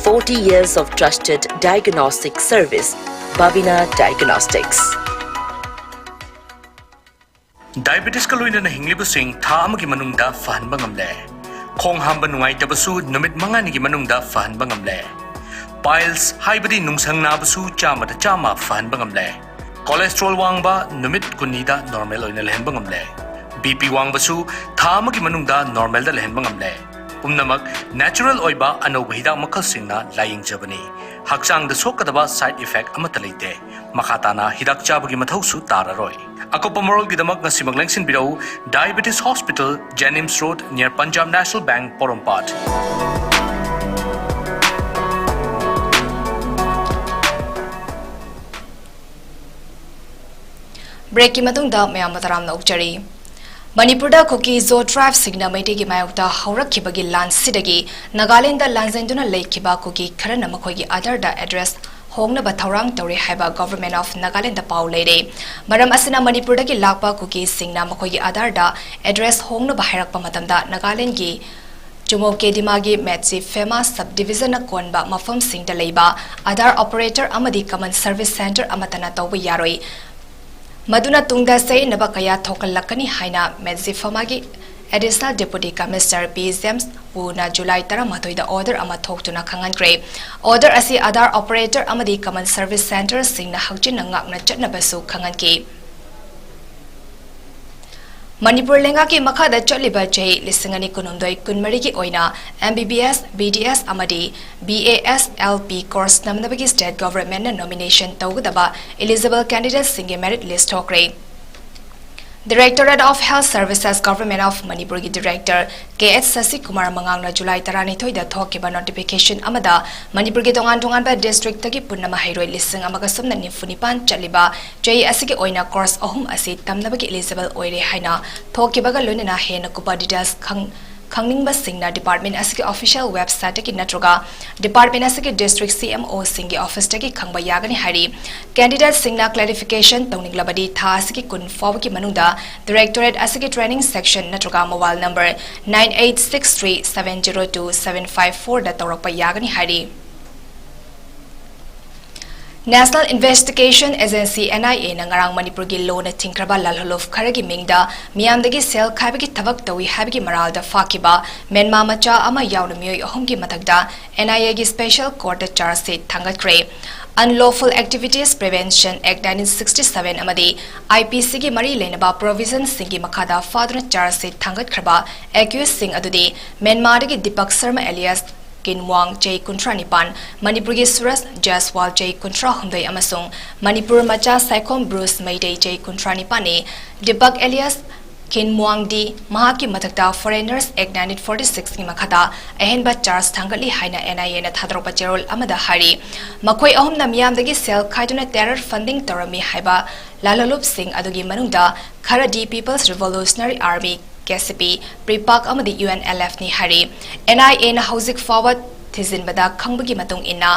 Forty years of trusted diagnostic service, Bavina Diagnostics. Diabetesꯀ ꯂꯣꯏꯅꯅ ꯍꯤꯡꯂꯤꯕꯁꯤꯡ ꯊꯥ ꯑꯃꯒꯤ ꯃꯅꯨꯡꯗ ꯐꯍꯟꯕ ꯉꯝꯂꯦ꯫ ꯈꯣꯡ ꯍꯥꯝꯕ ꯅꯨꯡꯉꯥꯏꯇꯕꯁꯨ ꯅꯨꯃꯤꯠ ꯃꯉꯥꯅꯤꯒꯤ ꯃꯅꯨꯡꯗ ꯐꯍꯟꯕ ꯉꯝꯂꯦ꯫ Piles ꯍꯥꯏꯕꯗꯤ ꯅꯨꯡꯁꯪ ꯅꯥꯕꯁꯨ ꯆꯥꯝꯃꯗ ꯆꯥꯝꯃ ꯐꯍꯟꯕ ꯉꯝꯂꯦ꯫ Cholesterol ꯋꯥꯡꯕ ꯅꯨꯃꯤꯠ ꯀꯨꯟꯅꯤꯗ normal ꯑꯣꯏꯅ ꯂꯩꯍꯟꯕ ꯉꯝꯂꯦ꯫ BP ꯋꯥꯡꯕꯁꯨ ꯊꯥ ꯑꯃꯒꯤ ꯃꯅꯨꯡꯗ normalꯗ ꯂꯩꯍꯟꯕ ꯉꯝꯂꯦ꯫ ꯄꯨꯝꯅꯃꯛ natural ꯑꯣꯏꯕ ꯑꯅꯧꯕ ꯍꯤꯗꯥꯛ ꯃꯈꯜꯁꯤꯡꯅ ꯂꯥꯌꯦꯡꯖꯕꯅꯤ꯫ ꯍꯛꯆꯥꯡꯗ ꯁꯣꯛꯀꯗꯕ side effect ꯑꯃꯠꯇ ꯂꯩꯇꯦ꯫ ꯃꯈꯥ ꯇꯥꯅ ꯍꯤꯗꯥꯛ ꯆꯥꯕꯒꯤ ꯃꯊꯧꯁꯨ ꯇꯥꯔꯔꯣꯏ꯫ ꯑꯀꯨꯞꯄ ꯃꯔꯣꯜꯒꯤꯗꯃꯛ ꯉꯁꯤꯃꯛ ꯂꯦꯡꯁꯤꯟꯕꯤꯔꯛꯎ, Diabetes Hospital, Jennings Road, near Punjab National Bank, ꯄꯣꯔꯣꯝꯄꯥꯠ꯫ Breakꯀꯤ ꯃꯇꯨꯡꯗ ꯃꯌꯥꯝꯕꯨ ꯇꯔꯥꯝꯅ ꯑꯣꯛꯆꯔꯤ꯫ ꯃꯅꯤꯄꯨꯔꯗ ꯀꯨꯀꯤ ꯖꯣ tribeꯁꯤꯡꯅ ꯃꯩꯇꯩꯒꯤ ꯃꯥꯌꯣꯛꯇ ꯍꯧꯔꯛꯈꯤꯕꯒꯤ ꯂꯥꯟꯁꯤꯗꯒꯤ ꯅꯥꯒꯥꯂꯦꯟꯗ ꯂꯥꯟꯖꯦꯟꯗꯨꯅ ꯂꯩꯈꯤꯕ ꯀꯨꯀꯤ ꯈꯔꯅ ꯃꯈꯣꯏꯒꯤ ꯑꯥꯙꯥꯔꯗ address ꯍꯣꯡꯅꯕ ꯊꯧꯔꯥꯡ ꯇꯧꯔꯤ ꯍꯥꯏꯕ Government of Nagalandꯗ ꯄꯥꯎ ꯂꯩꯔꯦ꯫ ꯃꯔꯝ ꯑꯁꯤꯅ ꯃꯅꯤꯄꯨꯔꯗꯒꯤ ꯂꯥꯛꯄ ꯀꯨꯀꯤꯁꯤꯡꯅ ꯃꯈꯣꯏꯒꯤ ꯑꯥꯙꯥꯔꯗ address ꯍꯣꯡꯅꯕ ꯍꯥꯏꯔꯛꯄ ꯃꯇꯝꯗ ꯅꯥꯒꯥꯂꯦꯟꯗꯒꯤ ꯆꯨꯃꯧꯀꯦꯗꯤꯃꯥꯒꯤ ꯃꯦꯠꯁꯤ ꯐꯦꯃꯥ sub divisionꯅ ꯀꯣꯟꯕ ꯃꯐꯝꯁꯤꯡꯗ ꯂꯩꯕ ꯑꯥꯙꯥꯔ operator ꯑꯃꯗꯤ common service centre ꯑꯃꯠꯇꯅ ꯇꯧꯕ ꯌꯥꯔꯣꯏ꯫ ꯃꯗꯨꯅ ꯇꯨꯡꯗ ꯆꯌꯦꯠꯅꯕ ꯀꯌꯥ ꯊꯣꯛꯍꯜꯂꯛꯀꯅꯤ ꯍꯥꯏꯅ ꯃꯦꯠꯁꯤ ꯐꯦꯃꯥꯒꯤ Additional Deputy Commissioner P James Wuꯅ July ꯇꯔꯥꯃꯥꯊꯣꯏꯗ order ꯑꯃ ꯊꯣꯛꯇꯨꯅ ꯈꯪꯍꯟꯈ꯭ꯔꯦ꯫ Order ꯑꯁꯤ ꯑꯥꯙꯥꯔ operator ꯑꯃꯗꯤ common service centreꯁꯤꯡꯅ ꯍꯛꯆꯤꯟꯅ ꯉꯥꯛꯅ ꯆꯠꯅꯕꯁꯨ ꯈꯪꯍꯟꯈꯤ꯫ ꯃꯅꯤꯄꯨꯔ ꯂꯩꯉꯥꯛꯀꯤ ꯃꯈꯥꯗ ꯆꯠꯂꯤꯕ ꯆꯍꯤ ꯂꯤꯁꯤꯡ ꯑꯅꯤ ꯀꯨꯟꯍꯨꯝꯗꯣꯏ ꯀꯨꯟꯃꯔꯤꯒꯤ ꯑꯣꯏꯅ MBBS, BDS ꯑꯃꯗꯤ BASLP course ꯇꯝꯅꯕꯒꯤ state governmentꯅ nomination ꯇꯧꯒꯗꯕ eligible candidatesꯁꯤꯡꯒꯤ merit list ꯊꯣꯛꯈ꯭ꯔꯦ꯫ Directorate of Health Services, Government of Manipurꯒꯤ director K H ꯁꯁꯤꯀꯨꯃꯥꯔ ꯃꯉꯥꯡꯅ July ꯇꯔꯥꯅꯤꯊꯣꯏꯗ ꯊꯣꯛꯈꯤꯕ notification ꯑꯃꯗ ꯃꯅꯤꯄꯨꯔꯒꯤ ꯇꯣꯉꯥꯟ ꯇꯣꯉꯥꯟꯕ districtꯇꯒꯤ ꯄꯨꯟꯅ ꯃꯍꯩꯔꯣꯏ ꯂꯤꯁꯤꯡ ꯑꯃꯒ ꯁꯨꯞꯅ ꯅꯤꯐꯨ ꯅꯤꯄꯥꯟ ꯆꯠꯂꯤꯕ ꯆꯍꯤ ꯑꯁꯤꯒꯤ ꯑꯣꯏꯅ course ꯑꯍꯨꯝ ꯑꯁꯤ ꯇꯝꯅꯕꯒꯤ eligible ꯑꯣꯏꯔꯦ ꯍꯥꯏꯅ ꯊꯣꯛꯈꯤꯕꯒ ꯂꯣꯏꯅꯅ ꯍꯦꯟꯅ ꯀꯨꯞꯄ details ꯈꯪ-, ꯈꯪꯅꯤꯡꯕꯁꯤꯡꯅ department ꯑꯁꯤꯒꯤ official websiteꯇꯒꯤ ꯅꯠꯇ꯭ꯔꯒ department ꯑꯁꯤꯒꯤ district CMOꯁꯤꯡꯒꯤ officeꯇꯒꯤ ꯈꯪꯕ ꯌꯥꯒꯅꯤ ꯍꯥꯏꯔꯤ꯫ Candidateꯁꯤꯡꯅ clarification ꯇꯧꯅꯤꯡꯂꯕꯗꯤ ꯊꯥ ꯑꯁꯤꯒꯤ ꯀꯨꯟ ꯐꯥꯎꯕꯒꯤ ꯃꯅꯨꯡꯗ directorate ꯑꯁꯤꯒꯤ training section ꯅꯠꯇ꯭ꯔꯒ mobile number nine eight six three seven zero two seven five fourꯗ ꯇꯧꯔꯛꯄ ꯌꯥꯒꯅꯤ ꯍꯥꯏꯔꯤ꯫ National Investigation Agency, N I A ꯅ ꯉꯔꯥꯡ ꯃꯅꯤꯄꯨꯔꯒꯤ ꯂꯣꯅ ꯊꯤꯡꯈ꯭ꯔꯕ ꯂꯥꯜꯍꯧꯂꯨꯞ ꯈꯔꯒꯤ ꯃꯤꯡꯗ ꯃꯤꯌꯥꯝꯗꯒꯤ ꯁꯦꯜ ꯈꯥꯏꯕꯒꯤ ꯊꯕꯛ ꯇꯧꯏ ꯍꯥꯏꯕꯒꯤ ꯃꯔꯥꯜꯗ ꯐꯥꯈꯤꯕ ꯃ꯭ꯌꯥꯟꯃꯥꯔ ꯃꯆꯥ ꯑꯃ ꯌꯥꯎꯅ ꯃꯤꯑꯣꯏ ꯑꯍꯨꯝꯒꯤ ꯃꯊꯛꯇ N I A ꯒꯤ special court ꯇ charge sheet ꯊꯥꯡꯒꯠꯈ꯭ꯔꯦ꯫ Unlawful Activities Prevention Act nineteen sixty seven ꯑꯃꯗꯤ I P C ꯒꯤ ꯃꯔꯤ ꯂꯩꯅꯕ provision ꯁꯤꯡꯒꯤ ꯃꯈꯥꯗ ꯐꯥꯗꯨꯅ charge sheet ꯊꯥꯡꯒꯠꯈ꯭ꯔꯕ accused ꯁꯤꯡ ꯑꯗꯨꯗꯤ ꯃ꯭ꯌꯥꯟꯃꯥꯔꯗꯒꯤ ꯗꯤꯄꯛ ꯁꯔꯃ alias ꯀꯤꯟ ꯋꯥꯡ, ꯆꯍꯤ ꯀꯨꯟꯊ꯭ꯔꯥ ꯅꯤꯄꯥꯟ, ꯃꯅꯤꯄꯨꯔꯒꯤ ꯁꯨꯔꯖ ꯖꯥꯏꯁꯋꯥꯜ, ꯆꯍꯤ ꯀꯨꯟꯊ꯭ꯔꯥ ꯍꯨꯝꯗꯣꯏ, ꯑꯃꯁꯨꯡ ꯃꯅꯤꯄꯨꯔ ꯃꯆꯥ ꯁꯥꯏꯈꯣꯝ ꯕ꯭ꯔꯨꯁ ꯃꯩꯇꯩ, ꯆꯍꯤ ꯀꯨꯟꯊ꯭ꯔꯥ ꯅꯤꯄꯥꯟꯅꯤ꯫ ꯗꯤꯄꯛ alias ꯀꯤꯟ ꯋꯥꯡꯗꯤ ꯃꯍꯥꯛꯀꯤ ꯃꯊꯛꯇ Foreigners Act nineteen forty six ꯀꯤ ꯃꯈꯥꯗ ꯑꯍꯦꯟꯕ charge ꯊꯥꯡꯒꯠꯂꯤ ꯍꯥꯏꯅ N I A ꯅ ꯊꯥꯗꯣꯔꯛꯄ ꯆꯦꯔꯣꯜ ꯑꯃꯗ ꯍꯥꯏꯔꯤ꯫ ꯃꯈꯣꯏ ꯑꯍꯨꯝꯅ ꯃꯤꯌꯥꯝꯗꯒꯤ ꯁꯦꯜ ꯈꯥꯏꯗꯨꯅ terror funding ꯇꯧꯔꯝꯃꯤ ꯍꯥꯏꯕ ꯂꯥꯜꯍꯧꯂꯨꯞꯁꯤꯡ ꯑꯗꯨꯒꯤ ꯃꯅꯨꯡꯗ ꯈꯔꯗꯤ People's Revolutionary Army, K C P, PREPAK ꯑꯃꯗꯤ U N L F ꯅꯤ ꯍꯥꯏꯔꯤ꯫ N I A ꯅ ꯍꯧꯖꯤꯛ ꯐꯥꯎꯕ ꯊꯤꯖꯤꯟꯕꯗ ꯈꯪꯕꯒꯤ ꯃꯇꯨꯡ ꯏꯟꯅ,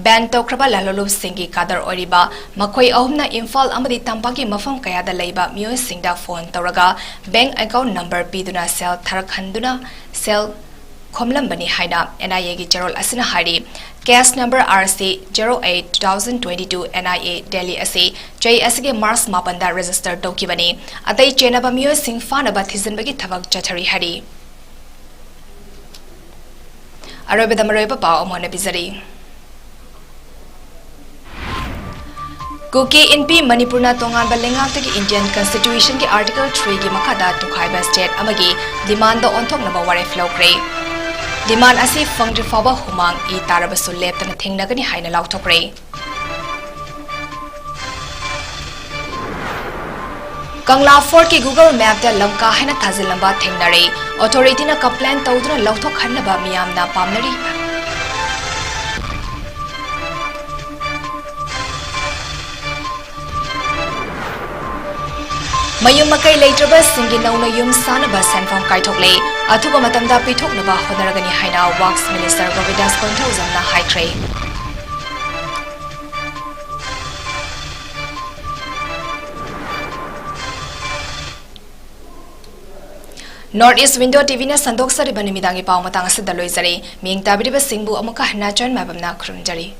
ban ꯇꯧꯈ꯭ꯔꯕ ꯂꯥꯜꯍꯧꯂꯨꯞꯁꯤꯡꯒꯤ cadre ꯑꯣꯏꯔꯤꯕ ꯃꯈꯣꯏ ꯑꯍꯨꯝꯅ ꯏꯝꯐꯥꯜ ꯑꯃꯗꯤ ꯇꯝꯄꯥꯛꯀꯤ ꯃꯐꯝ ꯀꯌꯥꯗ ꯂꯩꯕ ꯃꯤꯑꯣꯏꯁꯤꯡꯗ phone ꯇꯧꯔꯒ bank account number ꯄꯤꯗꯨꯅ ꯁꯦꯜ ꯊꯥꯔꯛꯍꯟꯗꯨꯅ ꯁꯦꯜ ꯈꯣꯝꯂꯝꯕꯅꯤ ꯍꯥꯏꯅ N I A ꯒꯤ ꯆꯦꯔꯣꯜ ꯑꯁꯤꯅ ꯍꯥꯏꯔꯤ꯫ Case number R C zero eight two thousand twenty two N I A Delhi ꯑꯁꯤ ꯆꯍꯤ ꯑꯁꯤꯒꯤ March ꯃꯥꯄꯟꯗ register ꯇꯧꯈꯤꯕꯅꯤ꯫ ꯑꯇꯩ ꯆꯦꯟꯅꯕ ꯃꯤꯑꯣꯏꯁꯤꯡ ꯐꯥꯅꯕ ꯊꯤꯖꯤꯟꯕꯒꯤ ꯊꯕꯛ ꯆꯠꯊꯔꯤ ꯍꯥꯏꯔꯤ꯫ ꯑꯔꯣꯏꯕꯗ ꯃꯔꯨꯑꯣꯏꯕ ꯄꯥꯎ ꯑꯃꯨꯛ ꯍꯟꯅ ꯄꯤꯖꯔꯤ꯫ ꯀꯨꯀꯤ ꯏꯟꯄꯤ ꯃꯅꯤꯄꯨꯔꯅ ꯇꯣꯉꯥꯟꯕ ꯂꯩꯉꯥꯛꯇꯒꯤ Indian Constitution ꯒꯤ Article three ꯒꯤ ꯃꯈꯥꯗ ꯇꯣꯈꯥꯏꯕ state ꯑꯃꯒꯤ demand ꯗ ꯑꯣꯟꯊꯣꯛꯅꯕ ꯋꯥꯔꯦꯞ ꯂꯧꯈ꯭ꯔꯦ꯫ Demand ꯑꯁꯤ ꯐꯪꯗ꯭ꯔꯤ ꯐꯥꯎꯕ ꯍꯨꯃꯥꯡ ꯏ ꯇꯥꯔꯕꯁꯨ ꯂꯦꯞꯇꯅ ꯊꯦꯡꯅꯒꯅꯤ ꯍꯥꯏꯅ ꯂꯥꯎꯊꯣꯛꯈ꯭ꯔꯦ꯫ ꯀꯪꯂꯥ Fort ꯀꯤ Google Map ꯇ ꯂꯝꯀꯥ ꯍꯥꯏꯅ ꯊꯥꯖꯤꯜꯂꯝꯕ ꯊꯦꯡꯅꯔꯦ꯫ Authority ꯅ complain ꯇꯧꯗꯨꯅ ꯂꯧꯊꯣꯛꯍꯟꯅꯕ ꯃꯤꯌꯥꯝꯅ ꯄꯥꯝꯅꯔꯤ꯫ ꯃꯌꯨꯝ ꯃꯀꯩ ꯂꯩꯇ꯭ꯔꯕꯁꯤꯡꯒꯤ ꯅꯧꯅ ꯌꯨꯝ ꯁꯥꯅꯕ ꯁꯦꯟꯐꯝ ꯀꯥꯏꯊꯣꯛꯂꯦ꯫ ꯑꯊꯨꯕ ꯃꯇꯝꯗ ꯄꯤꯊꯣꯛꯅꯕ ꯍꯣꯠꯅꯔꯒꯅꯤ ꯍꯥꯏꯅ Works Minister ꯒꯣꯕꯤꯟꯗꯥꯁ ꯀꯣꯟꯊꯧꯖꯝꯅ ꯍꯥꯏꯈ꯭ꯔꯦ꯫ North East Window T V ꯅ ꯁꯟꯗꯣꯛꯆꯔꯤꯕ ꯅꯨꯃꯤꯗꯥꯡꯒꯤ ꯄꯥꯎ ꯃꯇꯥꯡ ꯑꯁꯤꯗ ꯂꯣꯏꯖꯔꯦ꯫ ꯃꯤꯌꯦꯡ ꯇꯥꯕꯤꯔꯤꯕꯁꯤꯡꯕꯨ ꯑꯃꯨꯛꯀ ꯍꯟꯅ ꯆꯟ ꯃꯥꯏꯕꯝꯅ ꯈꯨꯔꯨꯝꯖꯔꯤ꯫